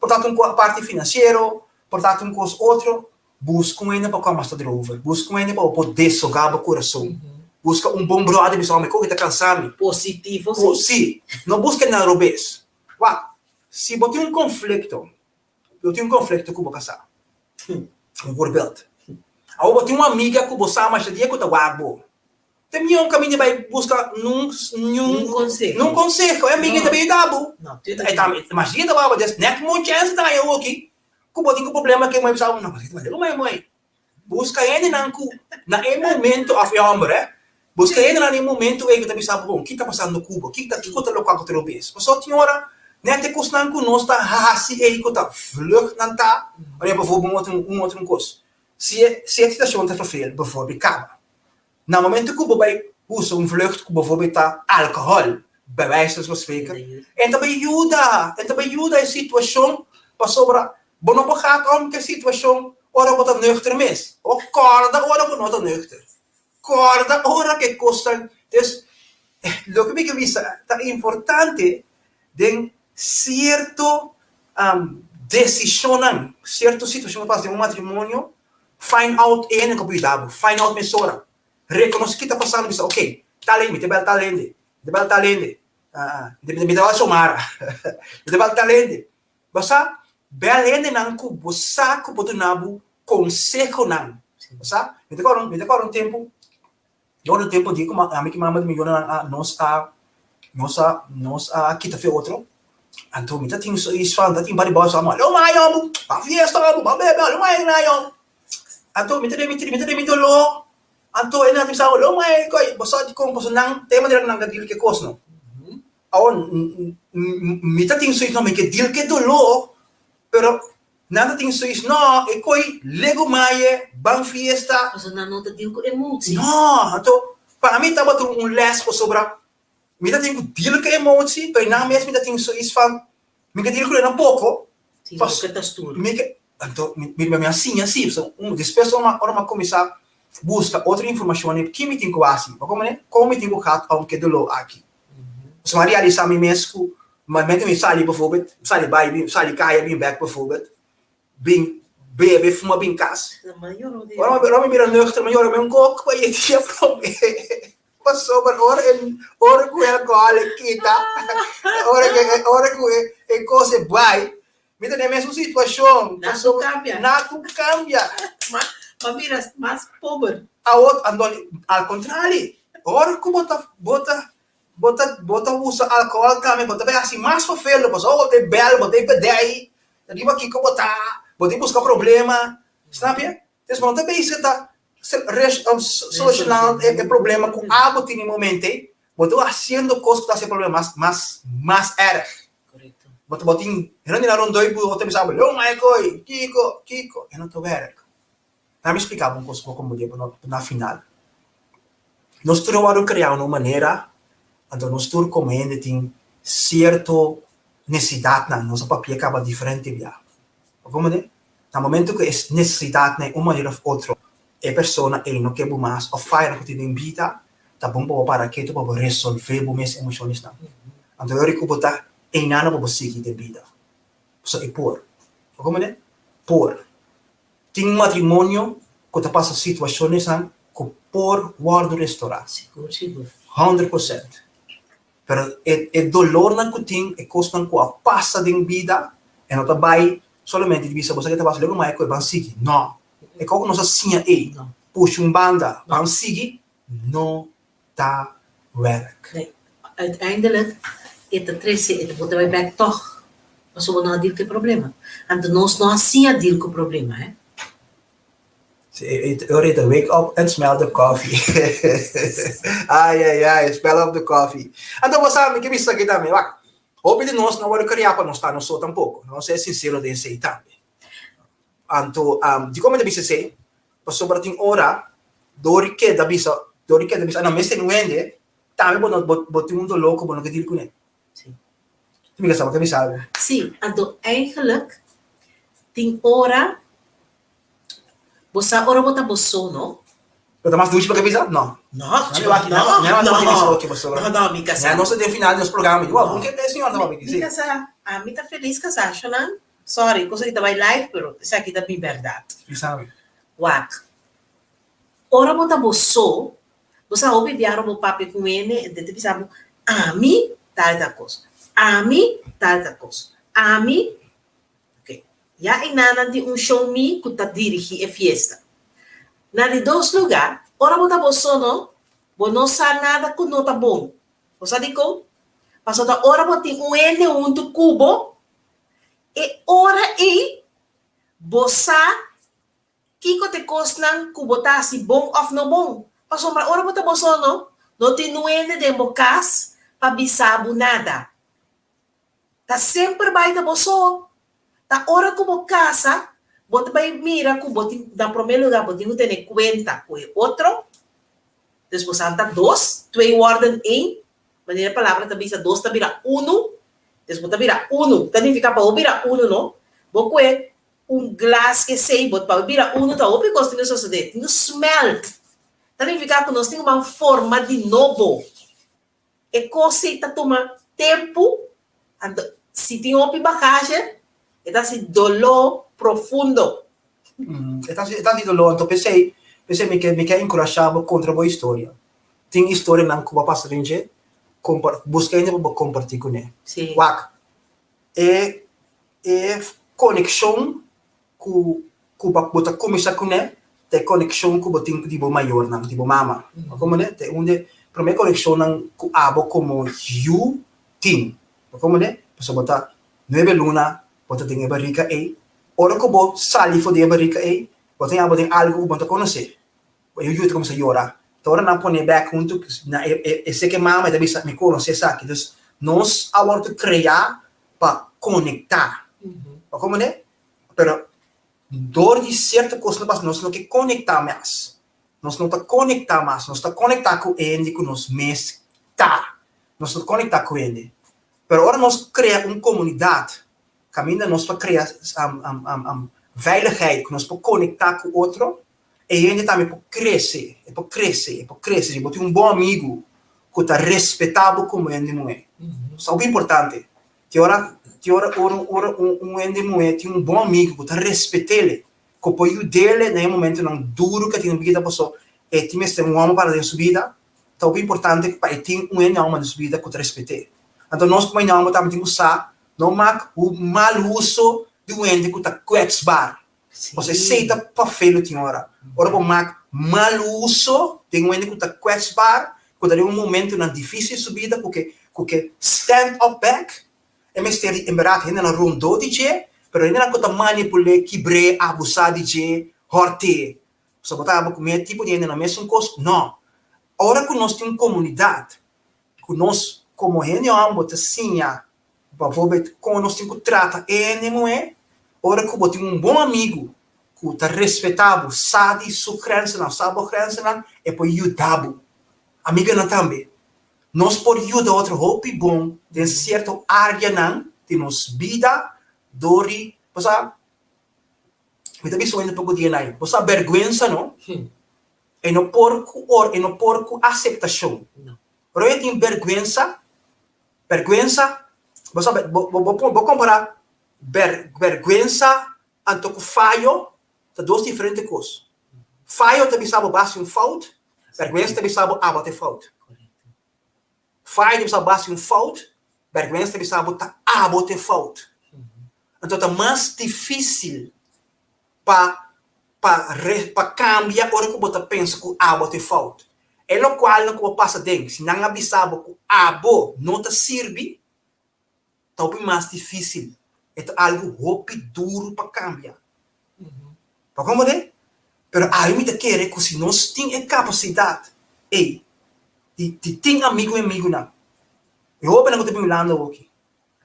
Por ta un parti finansiero, por ta un kos otro, buska un hende pa kua mas ta drover, buska un hende pa bo por desogá bo kurason, buska un bon bròder bisa hombre koke ta kansa mi. Positivo si. Si, no buska nada robes. Wak, si bo tin un konflikto, bo tin un konflikto ku bo kasá, un voorbeeld, awor bo tin un amiga ku bo sa masha dia ku ta wak bo, Te mion kaminda bai buska nun Nun konseho. Nun konseho. E amiga ta bai yuda bo. No, tu E ta mas dia ta wak des nek mon chèns ta haña awoki ku bo tin ku problema ke moe bisa no mas ta moe moe. Buska hendenan ku na e momento òf e hòmber eh buska hendenan na e momento ei ku ta bisa bo bon ki ta pasando ku bo ki ta kiko ta lokual ku ta robes. Pasobra tin ora nèt e kosnan ku nos ta hasi ei ku ta vlug nan ta. Ora un otro un otro kos si e si e situashon ta vervel bevoorbeeld kaba. Na momento ku bo bai usa un vlucht ku bovoorbeeld ta alkohòl, bij wijze van spreken, e ta bai yuda, e ta bai yuda e situashon pasobra bo no por gaat om ku e situashon ora bo ta nuchter mes. Bo kòrda ora bo no ta nuchter. Kòrda ora ku e kosnan. Dus, loke mi ke bisa ta importante den sierto desishonnan, sierto situashon ku pasa den un matrimonio, Find out e hende ku por yuda bo. Find out mesora. Rekonosé ki ta pasando bisa ok, tal hende, mi ta bel tal hende, mi ta bel tal hende, mi ta bel Xiomara, mi ta bel tal hende. Bo sa, bel hendenan ku bo sa ku por duna bo konsehonan. Bo sa, mi ta kòrda, mi ta kòrda un tempu, mi kòrda un tempu di ku ami ku mama di mi yonan a nos a nos a nos a kita fe otro. Anto mi ta tin sois fan, ta tin par di bòs amo, lo mai omu, ba fiesta omu, ba bebe, lo mai na omu. Anto mi ta den mi mi ta den mi doló, anto e nan ta bisa, lo mai koi, bo sa dikon pasobra nan ta e manera ku nan ta deal ku e kos no. Awor mi ta tin sois no, mi ke deal ku e doló, pero nan ta tin sois no, e koi lego maye, ban fiesta. Pasobra nan no ta deal ku emoties. No, anto pa mi tabata un lès pasobra Mi ta tin ku deal ku emotie, pero nan mes mi ta tin zoiets van, mi ke deal ku nan poko. Si, bo ke ta stuur. Mi ke, anto mi mi a siña si, so un despues ora ora mi a kuminsá buska otro informashon ki mi tin ku hasi, bo komprende? Kon mi tin ku gaat om ku e doló aki. So mi a realisá mi mes ku momento mi sali bijvoorbeeld, mi sali bai bin sali kaya bin bèk bijvoorbeeld, bin bebe fuma bin kas. Ora ora mi bira nuchter mi yora mi un kok pa e dia prome pasobra ora e ora ku e alkohòl e kita ora ku e ora ku e kos e bai mi ta den mesun situashon pasobra nada kambia Bo bira mas pober. Awor anto al kontrali ora ku bo ta bo ta bo ta bo ta usa alkohòl tambe bo ta bai hasi mas fervelo pasobra bo ta e bèl bo ta e pedei Riba kiko bo ta, bo tin buska problema, snap je? Dus bo no ta bezig ta soluciona e problema ku abo tin e momento ei, bo ta haciendo kos ku ta hasi e problema mas mas mas erg. Bo ta bo tin hendenan rondoi bo ta bisa bo, lo mai koi, kiko, kiko, e no ta werk. Laat mi splika bo un kos poko mudia pa no na final. Nos tur a wòrdu kreá na un manera, anto nos tur komo hende tin sierto nesesidatnan, nos a papia kaba diferente bia. Bo komprende? Na momento ku e nesesidatnan e un manera òf otro e persona ei no ke bo mas òf faya ku tin den bida, ta bon pa bo para ketu pa bo resolvé bo mes emoshonsnan. Anto e ora ku bo ta einan pa bo sigui den bida. Pasobra e por. Bo komprende? Por. Tin matrimonio ku ta pasa situashonnan ku por wòrdu restorá. Sigur, sigur. 100%. Pero e e dolornan ku tin, e kosnan ku a pasa den bida, e no ta bai solamente di bisa bo sa ke ta pasa luego mai ku e ban sigui. No. E kos ku nos a siña ei, pusha un banda, ban sigui, no ta wèrk. Nee, uiteindelijk e ta trese, e ta bota bai bèk tòg, pasobra bo no a deal ku e problema. Anto nos no a siña deal ku problema, hè. E ora e ta wake up and smell the coffee. Ai, ai, ai, smell of the coffee. Anto bo sa mi ke bisa aki tambe, wak, hopi di nos no wòrdu kriá pa nos ta nos so tampoko. Nos ser sinsero den esei tambe. Anto, dikon mi ta bisa esei? Pasobra tin ora dor di keda bisa, dor di keda bisa, no mester nuende, tambe bo no, bo, bo tin un doló ku bo no ke deal kuné. Sí. Mi ke sa bo ke bisa algu. Sí, anto eigenlijk tin ora Bo sa ora bo ta bo so, no? Bo ta mas dushi pa ke bisa? No. No, no, no, no, no, mi kasá. Nos ta den final di nos programa. Di wou, ke señor ta papia aki? Mi kasá, ami ta felis kasá, Shonan. Sorry, cosa ki ta bai live, pero esaki ta mi bèrdat. Bisa mi. Wak, ora bo ta bo so, bo sa hopi biaha ora bo papia ku hende, hende ta bisa bo, ami tal tal kos, ami tal tal kos, ami. Ok. Ya e nannan tin un show mi ku ta dirigí e fiesta. Na di dos lugá, ora bo ta bo so no, bo no sa nada ku no ta bon. Bo sa dikon? Pasobra ta ora bo tin un hende huntu ku bo, e ora ei bo sa kiko ta e kosnan ku bo ta hasi bon òf no bon. Pasobra ora bo ta bo so no, no tin un hende den bo kas pa bisa bo nada. Ta semper bai ta bo so. Ta ora ku bo kasa, bo ta bai mira ku bo tin, na promé lugá bo tin ku tene kuenta ku e otro. Dus bo san ta dos, twee worden één. Manera e palabra ta bisa, dos ta bira unu. Dus bo ta bira unu. Ta nifiká pa bo bira unu no, bo kue un glas esei, bo pa bo bira unu ta hopi kos tin ku sosodé, tin ku smelt. Ta nifiká ku nos tin ku ban forma di nobo. E kos ei ta tuma tempu, anto si tin hopi bagahe, e ta hasi doló profundo. E ta e ta hasi doló, anto p'esei p'esei mi ke mi ke enkurashá bo kontra bo historia. Tin historianan ku bo a pasa den dje, kompa buska hende pa bo kompartí kuné. Sí. Wak, e e konekshon ku ku bo ta kuminsá kuné ta e konekshon ku bo tin di bo mayornan, di bo mama. Bo komprendé? Ta e un di e promé konekshonnan ku abo komo yu tin. Bo komprendé? Pasobra bo ta nuebe luna bo ta den e barika ei. Ora ku bo sali for di e barika ei, bo ta haña bo den algu ku bo no ta konosé. E yu ta kuminsá yora. Ta ora nan pone bèk huntu na e e seke mama e ta bisa mi konosé esaki. Dus nos a wòrdu kreá pa konektá. Bo komprendé? Pero dor di sierto kosnan pas nos no ke konektá mas. Nos no ta konektá mas. Nos ta konektá ku hende ku nos mes ta. Nos no ta konektá ku hende. Pero ora nos krea un komunidat kaminda nos por krea veiligheid ku nos por konektá ku otro, e hende tambe por krese, e por krese, e por krese. Si bo tin un bon amigu ku ta respetá bo komo hende muhé, esei ta hopi importante. Tin ora, tin ora ora ora un un hende muhé tin un bon amigu ku ta respet'é, ku por yud'é na e momentunan duru ku e tin den bida paso e tin mester un hòmber para den su bida, ta hopi importante pa e tin un hende hòmber den su bida ku ta respet'é. Anto nos komo hende hòmber tambe tin ku sa no mak mal uso di un hende ku ta kwetsbaar. Pasobra esei ta pafelu tin ora. Ora bo mak mal uso den un hende ku ta kwetsbaar, ku ta den un momentunan difísil su bida, ku ke ku ke stand up back, e mester di enbèrdat hendenan rondó di dje, pero hendenan ku ta manipul'é, kibr'é, abusá di dje, hòrt'é. Pasobra bo ta aba ku mi e tipo di hendenan mesun kos? No. Ora ku nos tin un komunidat ku nos komo hende hòmber ta siña Bijvoorbeeld, kon nos tin ku trata e hende muhé? Ora ku bo tin un bon amigu ku ta respetá bo, sa di su grensenan, sa bo grensenan, e por yuda bo. Amiganan tambe. Nos por yuda otro hopi bon den sierto áreanan di nos bida dor di, bo sa, mi ta bisa un hende poko dia nai, bo sa bèrgwensa no? E no por ku or, e no por ku aseptashon. Ora e tin bèrgwensa, Bergwensa, bo sa bo bo bo kompara ber bergwensa anto ku fayo ta dos diferente kos. Fayo ta bisa bo basi un fout, bergwensa ta bisa bo abo ta e fout. Faya ta bisa bo hasi un fout, bèrgwensa ta bisa bo ta abo ta e fout. Anto ta mas difísil pa pa pa kambia ora ku bo ta pensa ku abo ta e fout. E lokualnan ku bo pasa den, si nan a bisa bo ku abo no ta sirbi, ta hopi mas difísil. E ta algu hopi duru pa kambia. Pa komprende? Pero awe mi ta kere ku si nos tin e kapasidat ei di di tin amigu i amigunan, e hóbennan ku ta bin Hulanda awoki,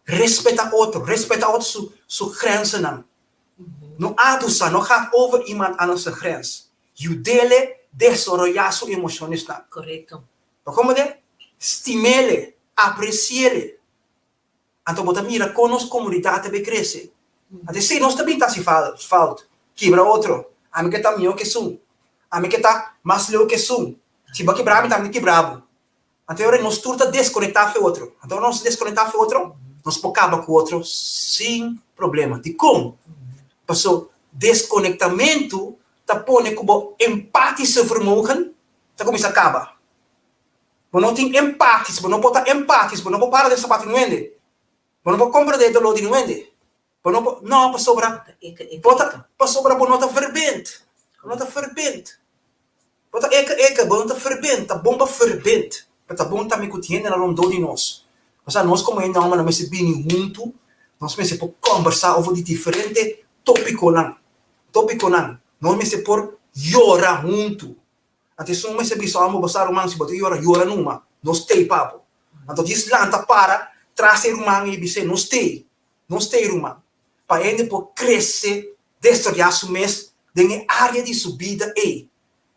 respetá otro, respetá otro su su grenzennan. No abusa, no gaat over iemand anders su grens. Yud'ele desaroyá su emoshonsnan. Korekto. Pa komprende? Stim'ele, apresi'ele. Anto bo ta mira kon nos komunidat ta bay krese. Anto esei nos ta bin ta hasi fout, kibra otro. Ami ke ta mihó ke esun. Ami ke ta mas leu ke esun. Si bo a kibra mi, tambe mi kibra bo. Anto e ora nos tur ta deskonektá fe otro. Anto ora nos deskonektá fe otro, nos por kaba ku otro sin problema. Dikon? Paso deskonektamentu ta pone ku bo empathische vermogen ta kuminsá kaba. Bo no tin empatis, bo no por ta empatis, bo no por para den sapat di nuende. Bo no por komprendé e doló di nuende. Bo no por, no, pasobra bo ta, pasobra bo no ta verbind. Bo no ta verbind. Bo ta eke eke, bo no ta verbind. Ta bon pa verbind, pero ta bon tambe ku tin hendenan rondó di nos. Osea, nos komo hende hòmber nos mester bini huntu, nos mester por kòmbersá over di diferente tópikonan, tópikonan. Nos mester por yora huntu. Anto esun mester bisa amo bo sa ruman si bo ta yora yora numa nos tei pa bo anto djis lanta para tras e ruman i bis'é nos tei nos tei ruman pa hende por krese desaroyá su mes den e área di su bida ei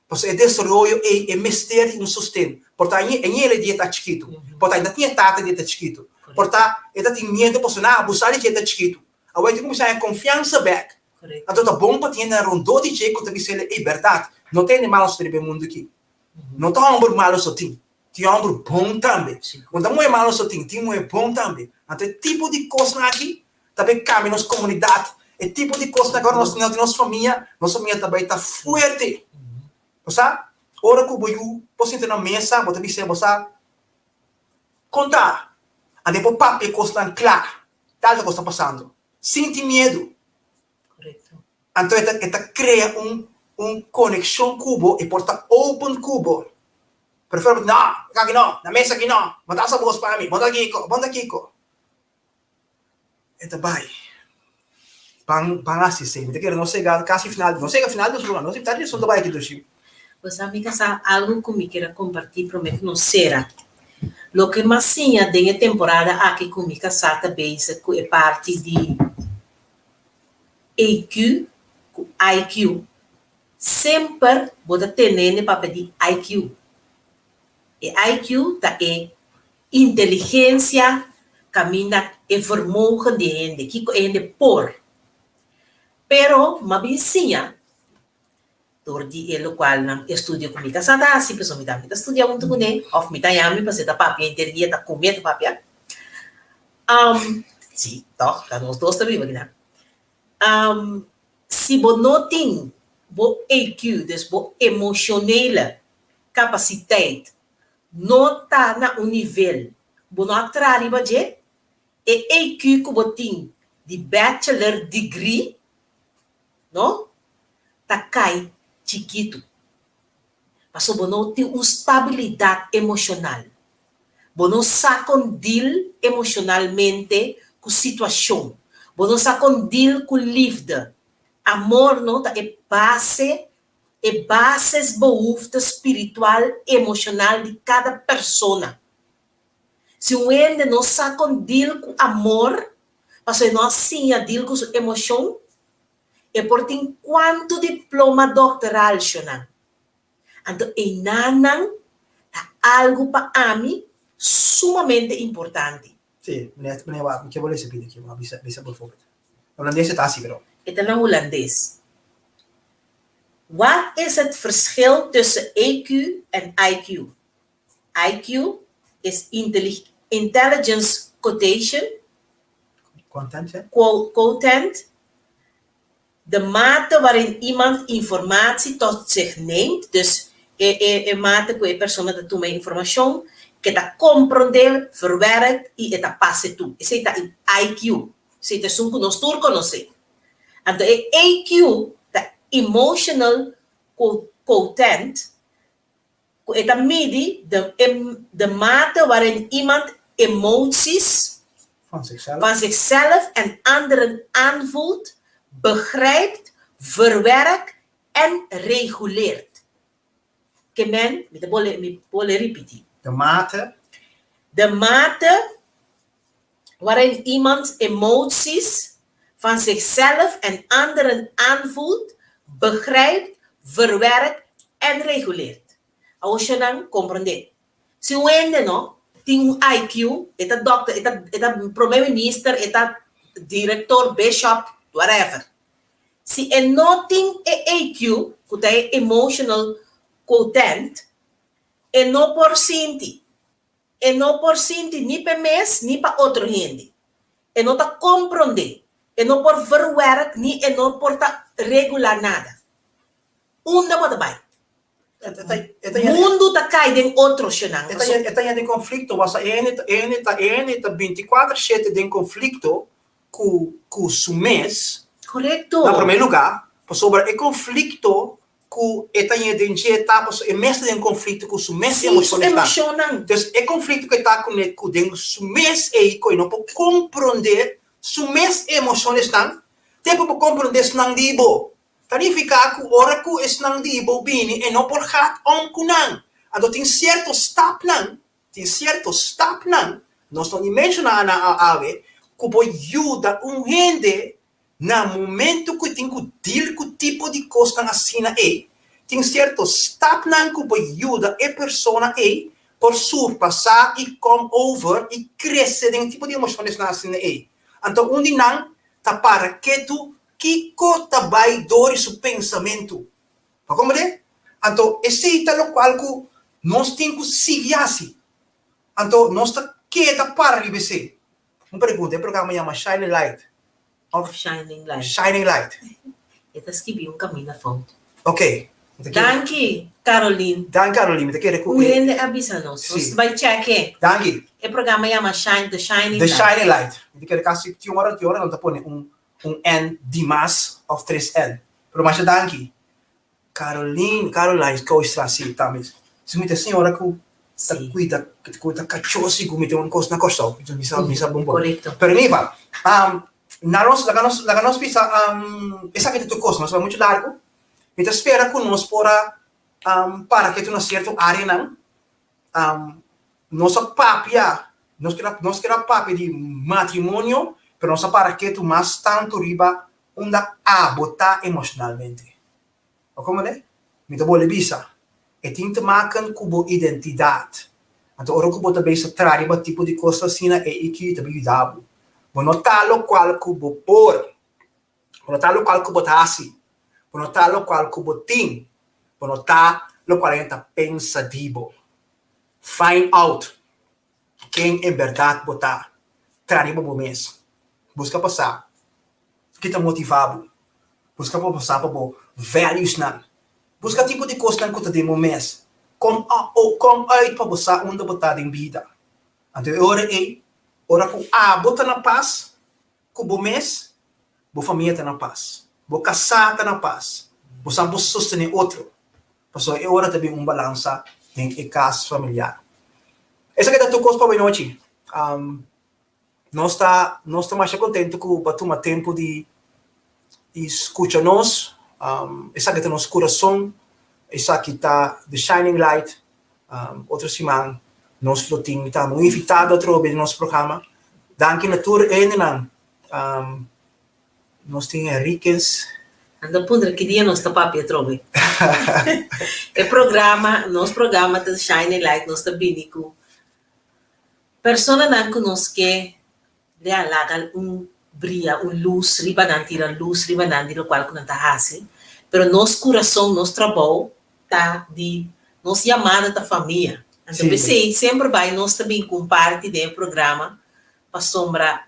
pasobra e desaroyo ei e mester di un sosten por ta e ñele di e ta chikitu por ta e ta tin e tata di e ta chikitu por ta e ta tin miedu pasobra nan a abusá di dje e ta chikitu awor e tin kuminsá haña konfiansa bèk. Anto ta bon pa tin hende rondó di dje ku ta bis'el, Ey, bèrdat, no ta hende malu so riba e mundu aki. No ta hòmber malu so tin, tin hòmber bon tambe. No ta muhé malu so tin, tin muhé bon tambe. Anto e tipo di kosnan aki ta bai kambia nos komunidat, e tipo di kosnan aki ora nos tin nos famia, nos famia ta bai ta fuerte. Bo sa, ora ku bo yu por sinta na mesa, bo ta bis'é, Bo sa, konta. Anto e por papia e kosnan kla, tal ta kos ta pasando. Sin tin miedu. Anto e ta e ta krea un un konekshon ku bo, e por ta open ku bo. Prefer bo no, aki no, na mesa aki no, bo ta hasa bos pa mi, bo ta kiko, bo ta kiko. E ta bai. Ban ban hasi esei. Mi ta kere nos yega kasi final, nos yega final di nos programa, nos ta di asuntu bai aki dushi. Bo sa mi kasá algu ku mi kier a kompartí promé ku nos sera. Loke mas siña den e temporada aki ku mi kasá ta bezig ku e parti di EQ ku IQ. Semper bo ta tene papia di IQ. E IQ ta e inteligensia kaminda e vermogen di e hende, kiko e hende por. Pero m'a bin siña Dor di e lokualnan estudio ku mi ta sa ta hasi, pasobra mi tambe ta studia huntu kuné, òf mi ta yami pasobra e ta papia henter dia, ta kume ta papia. Sí, tòg, ta nos dos ta biba akinan. Si bo no tin bo EQ, dus bo emoshonele kapasiteit no ta na un nivel ku bo no a traha riba dje, e EQ ku bo tin di bachelor degree, no ta kai chikitu. Pasobra bo no tin un stabilidat emoshonal. Bo no sa kon dil emoshonalmente ku situashon. Bo no sa kon dil ku lifde. Amor no ta e base, e basisbehoefte spiritual emoshonal di kada persona. Si un hende no sa kon dil ku amor, pasobra e no a siña dil ku su emoshon, E por tin cuanto diploma doctoral shonan. Anto einanan ta algo pa ami sumamente importante. Sí, meneer, meneer wak, mi ke bo lesa pidi aki, bo a bisa, bisa bijvoorbeeld. Holandes e ta asi pero. E ta na Hulandes. Wat is het verschil tussen EQ en IQ? IQ is intelligence quotient. Content, hè? Quotient, de mate waarin iemand informatie tot zich neemt, dus e e e mate ku e persona ta tuma e informashon, Ku e ta komprondé, verwerk i e ta pasa tur. Esei ta e IQ. Esei ta esun ku nos tur konosé. Anto e AQ ta emotional quotient ku e ta midi de de mate waarin iemand emoties Van zichzelf. van zichzelf en anderen aanvoelt, begrijpt, verwerkt en reguleert. Ke men, mi ta bole, mi bole ripití. De mate. De mate waarin iemand emoties van zichzelf en anderen aanvoelt, begrijpt, verwerkt en reguleert. Awor nan komprondé. Si un hende no tin un IQ, e ta dòkter, e ta e ta promé minister, e ta direktor, bishop, whatever. Si e no tin e AQ, ku ta e emotional quotient, e no por sinti. E no por sinti ni p'e mes ni pa otro hende. E no ta komprondé. E no por verwerk ni e no por ta regulá nada. Unda bo ta bai? Mundu ta kai den otro shonnan. E ta den konflikto, pasobra e ta e ta bintikuater shete den konflikto ku su mes. Korekto. Na promé lugá, pasobra e konflikto ku e ta ñe den dje ta pasobra e mes ta den konflikto ku su mes Sí, su emoshonnan. emoshonnan. Entonces e konflikto ku e ta kuné ku den su mes ei ku e no por komprondé su mes emoshonnan, te por komprondé esnan di bo. Ta nifiká ku ora ku esnan di bo bini e no por gaat om ku nan. Anto tin sierto stapnan, tin sierto stapnan, nos no ni menshoná nan awe, ku por yuda un hende na momento ku e tin ku deal ku tipo di kosnan asina ei. Tin sierto stapnan ku por yuda e persona ei por surpasá i come over i krese den e tipo di emoshonnan asina ei. Anto un di nan ta para ketu Kiko ta bai dor di su pensamentu? Pa komprendé? Anto esei ta lokual ku nos tin ku sigui hasi. Anto nos ta keda para riba esei. Un pregunta, e programa yama Shining Light òf Shining Light. Shining Light. E ta skibi un kaminda fout. Oké. Mi ta kere. Danki, Caroline. Danki, Caroline. Mi ta kere ku Un e. hende a bisa nos. Nos Sí. bai chèk'é. Danki. E programa yama Shine, The Shining The Light. Shining Light. Mi ta kere kasi tin ora tin ora nan ta pone un Un N di mas of tres N. Pero masha danki. Caroline, Caroline Kooistra, si, ta mi. Si mi ta señora ku ta kuida, ku ta kachó si ku mi tin un kos na Kòrsou. Mi sa, mi sa bon bon. Korekto. Pero in ieder geval, na nos, laga nos, laga nos bisa, esaki ta tur kos, nos a bai muchu largu. Mi ta spera ku nos por a para ketu na sierto áreanan. Nos a papia, nos keda, nos keda papia di matrimonio, pero nos a para ketu mas tantu riba unda abo ta emoshonalmente. Bo komprende? Mi ta bolbe bisa, e tin te maken ku bo identidat. Anto ora ku bo ta bisa traha riba tipo di kos asina, e IQ ta bin yuda bo. Bo no ta lokual ku bo por. Bo no ta lokual ku bo ta hasi. Bo no ta lokual ku bo tin. Bo no ta lokual hende ta pensa di bo. Find out ken en bèrdat bo ta. Traha riba bo mes. Buska pa sa ki ta motivá bo. Buska pa sa pa bo valuesnan. Buska tipo di kosnan ku ta den bo mes. Kom kom uit pa bo sa unda bo ta den bida. Anto e ora ei, ora ku abo ta na pas, Ku bo mes, bo famia ta na pas. Bo kasá ta na pas. Bo sa por sostené otro. Pasobra e ora ta bin un balansa den e kas familiar. Esaki ta tur kos pa awenochi. Nos ta nos ta masha kontentu ku bo a tuma tempu di di skucha nos. Esaki ta nos kurason. Esaki ta The Shining Light. Otro siman nos lo tin tambe un invitado atrobe den nos programa. Danki na tur hendenan. Nos tin Henriquez. Anda puntra ki dia nos ta papia atrobe. E programa, nos programa ta Shining Light, nos ta bini ku personanan ku nos ke lea laga un bria, un lus riba nan, tira lus riba nan di lokual ku nan ta hasi. Pero nos kurason, nos trabou ta di nos yamada ta famia. Anto p'esei semper bai nos ta bin ku un parti den e programa pasobra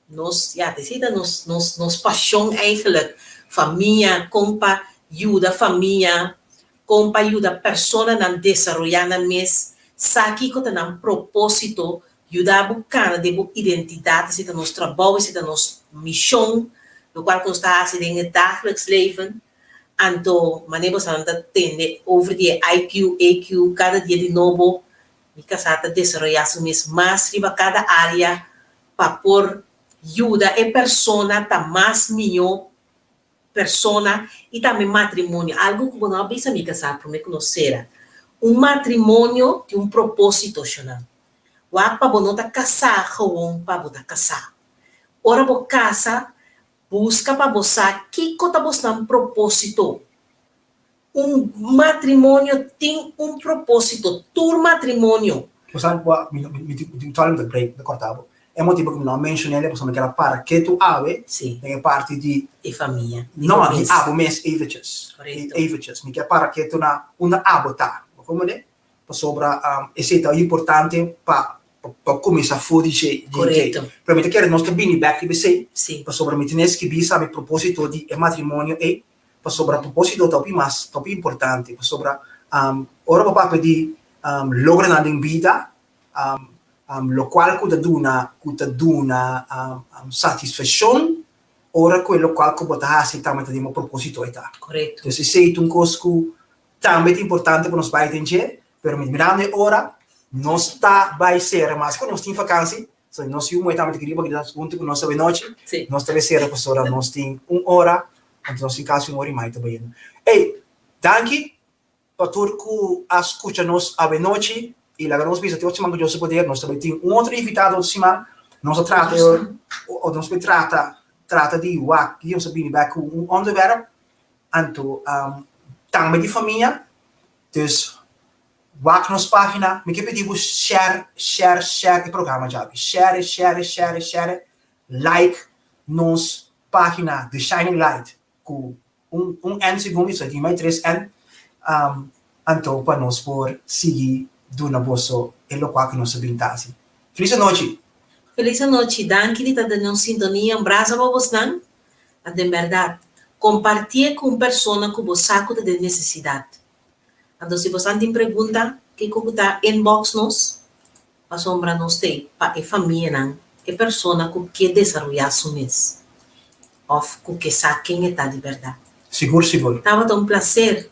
nos, ya, esei ta nos nos nos pashon eigenlijk, famia, kon pa yuda famia, kon pa yuda personanan desaroyá nan mes. sa kiko ta nan propósito, yuda bo kana den bo identidat, esei ta nos trabou, esei ta nos mishon, lokual ku nos ta hasi den e dagelijks leven. Anto manera bo sa nan ta tende over di e IQ, EQ, kada dia di nobo mi kasá ta desaroyá su mes mas riba kada área pa por yuda e persona ta mas mihó persona i tambe matrimonio. Algu ku bo no a bisa mi kasá promé ku nos sera. Un matrimonio tin un propósito, shonnan. Wak pa bo no ta kasá gewoon pa bo ta kasá. Ora bo kasa, Buska pa bo sa kiko ta bosnan propósito. Un matrimonio tin un propósito, tur matrimonio. Bo sa kua mi mi tin tòg mi ta break, mi ta kòrta bo. E motibu ku mi no a menshon'é pasobra mi ker a para ketu awe den e parti di. E famia, di bo mes. No, di abo mes eventjes. Korekto. Eventjes. Mi ker para ketu na unda abo ta. Bo komprendé? Pasobra esei ta importante pa pa kuminsá for di dje. Korekto. Pero mi ta kere nos ta bini bèk riba esei. Sí. Pasobra mi tene skibí sa mi propósito di e matrimonio ei, pasobra propósito ta hopi mas, ta hopi importante. Pasobra ora bo papia di logronan den bida, lokual ku ta duna, ku ta duna satisfakshon ora ku e lokual ku bo ta hasi tambe ta den bo propósito ei ta. Korekto. Entonces esei ta un kos ku Tambe ta importante pa nos bai den dje, pero mi mirando e ora, nos ta bai sera mas ku nos tin vakansi, so nos yu muhé tambe ta keriba keda huntu ku nos awenochi, nos ta bai sera pasobra nos tin un ora, anto nos tin kasi un ora i mai ta bayendo. Ey, danki pa tur ku a skucha nos awenochi i laga nos bisa te otro siman ku Dios su poder, nos ta bai tin un otro invitado otro siman, nos a trata e nos bai trata trata di wak, nos a bini bek ku un onderwerp. Anto tambe di famia, dus wak nos pagina, mi ke pidi bo share, share, share e programa djabi, share, share, share, share, like nos pagina The Shining Light ku un un N segun mi, so tin mai tres N, anto pa nos por sigui duna boso e lokual ku nos a bin ta hasi. Felis anochi! Felis anochi, danki di ta den nos sintonia, un brasa pa bosnan. A Den bèrdat, kompartié ku un persona ku bo sa ku ta den nesesidat. Anto si bosan tin pregunta, kiko ku ta inbox nos, pasobra nos t'ei pa e famianan, e persona ku ke desaroyá su mes òf ku ke sa ken e ta di bèrdat. Sigur sigur. Tabata un plaser.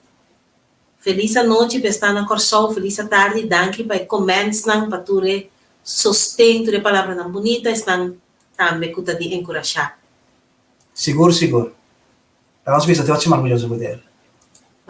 Felis anochi pa esta na Kòrsou, felis atardi, danki pa e commentsnan, pa tur e sosten, tur e palabranan bunita, esnan tambe ku ta di enkurashá. Sigur sigur. Laga nos bisa te ochi man ku Dios a poder.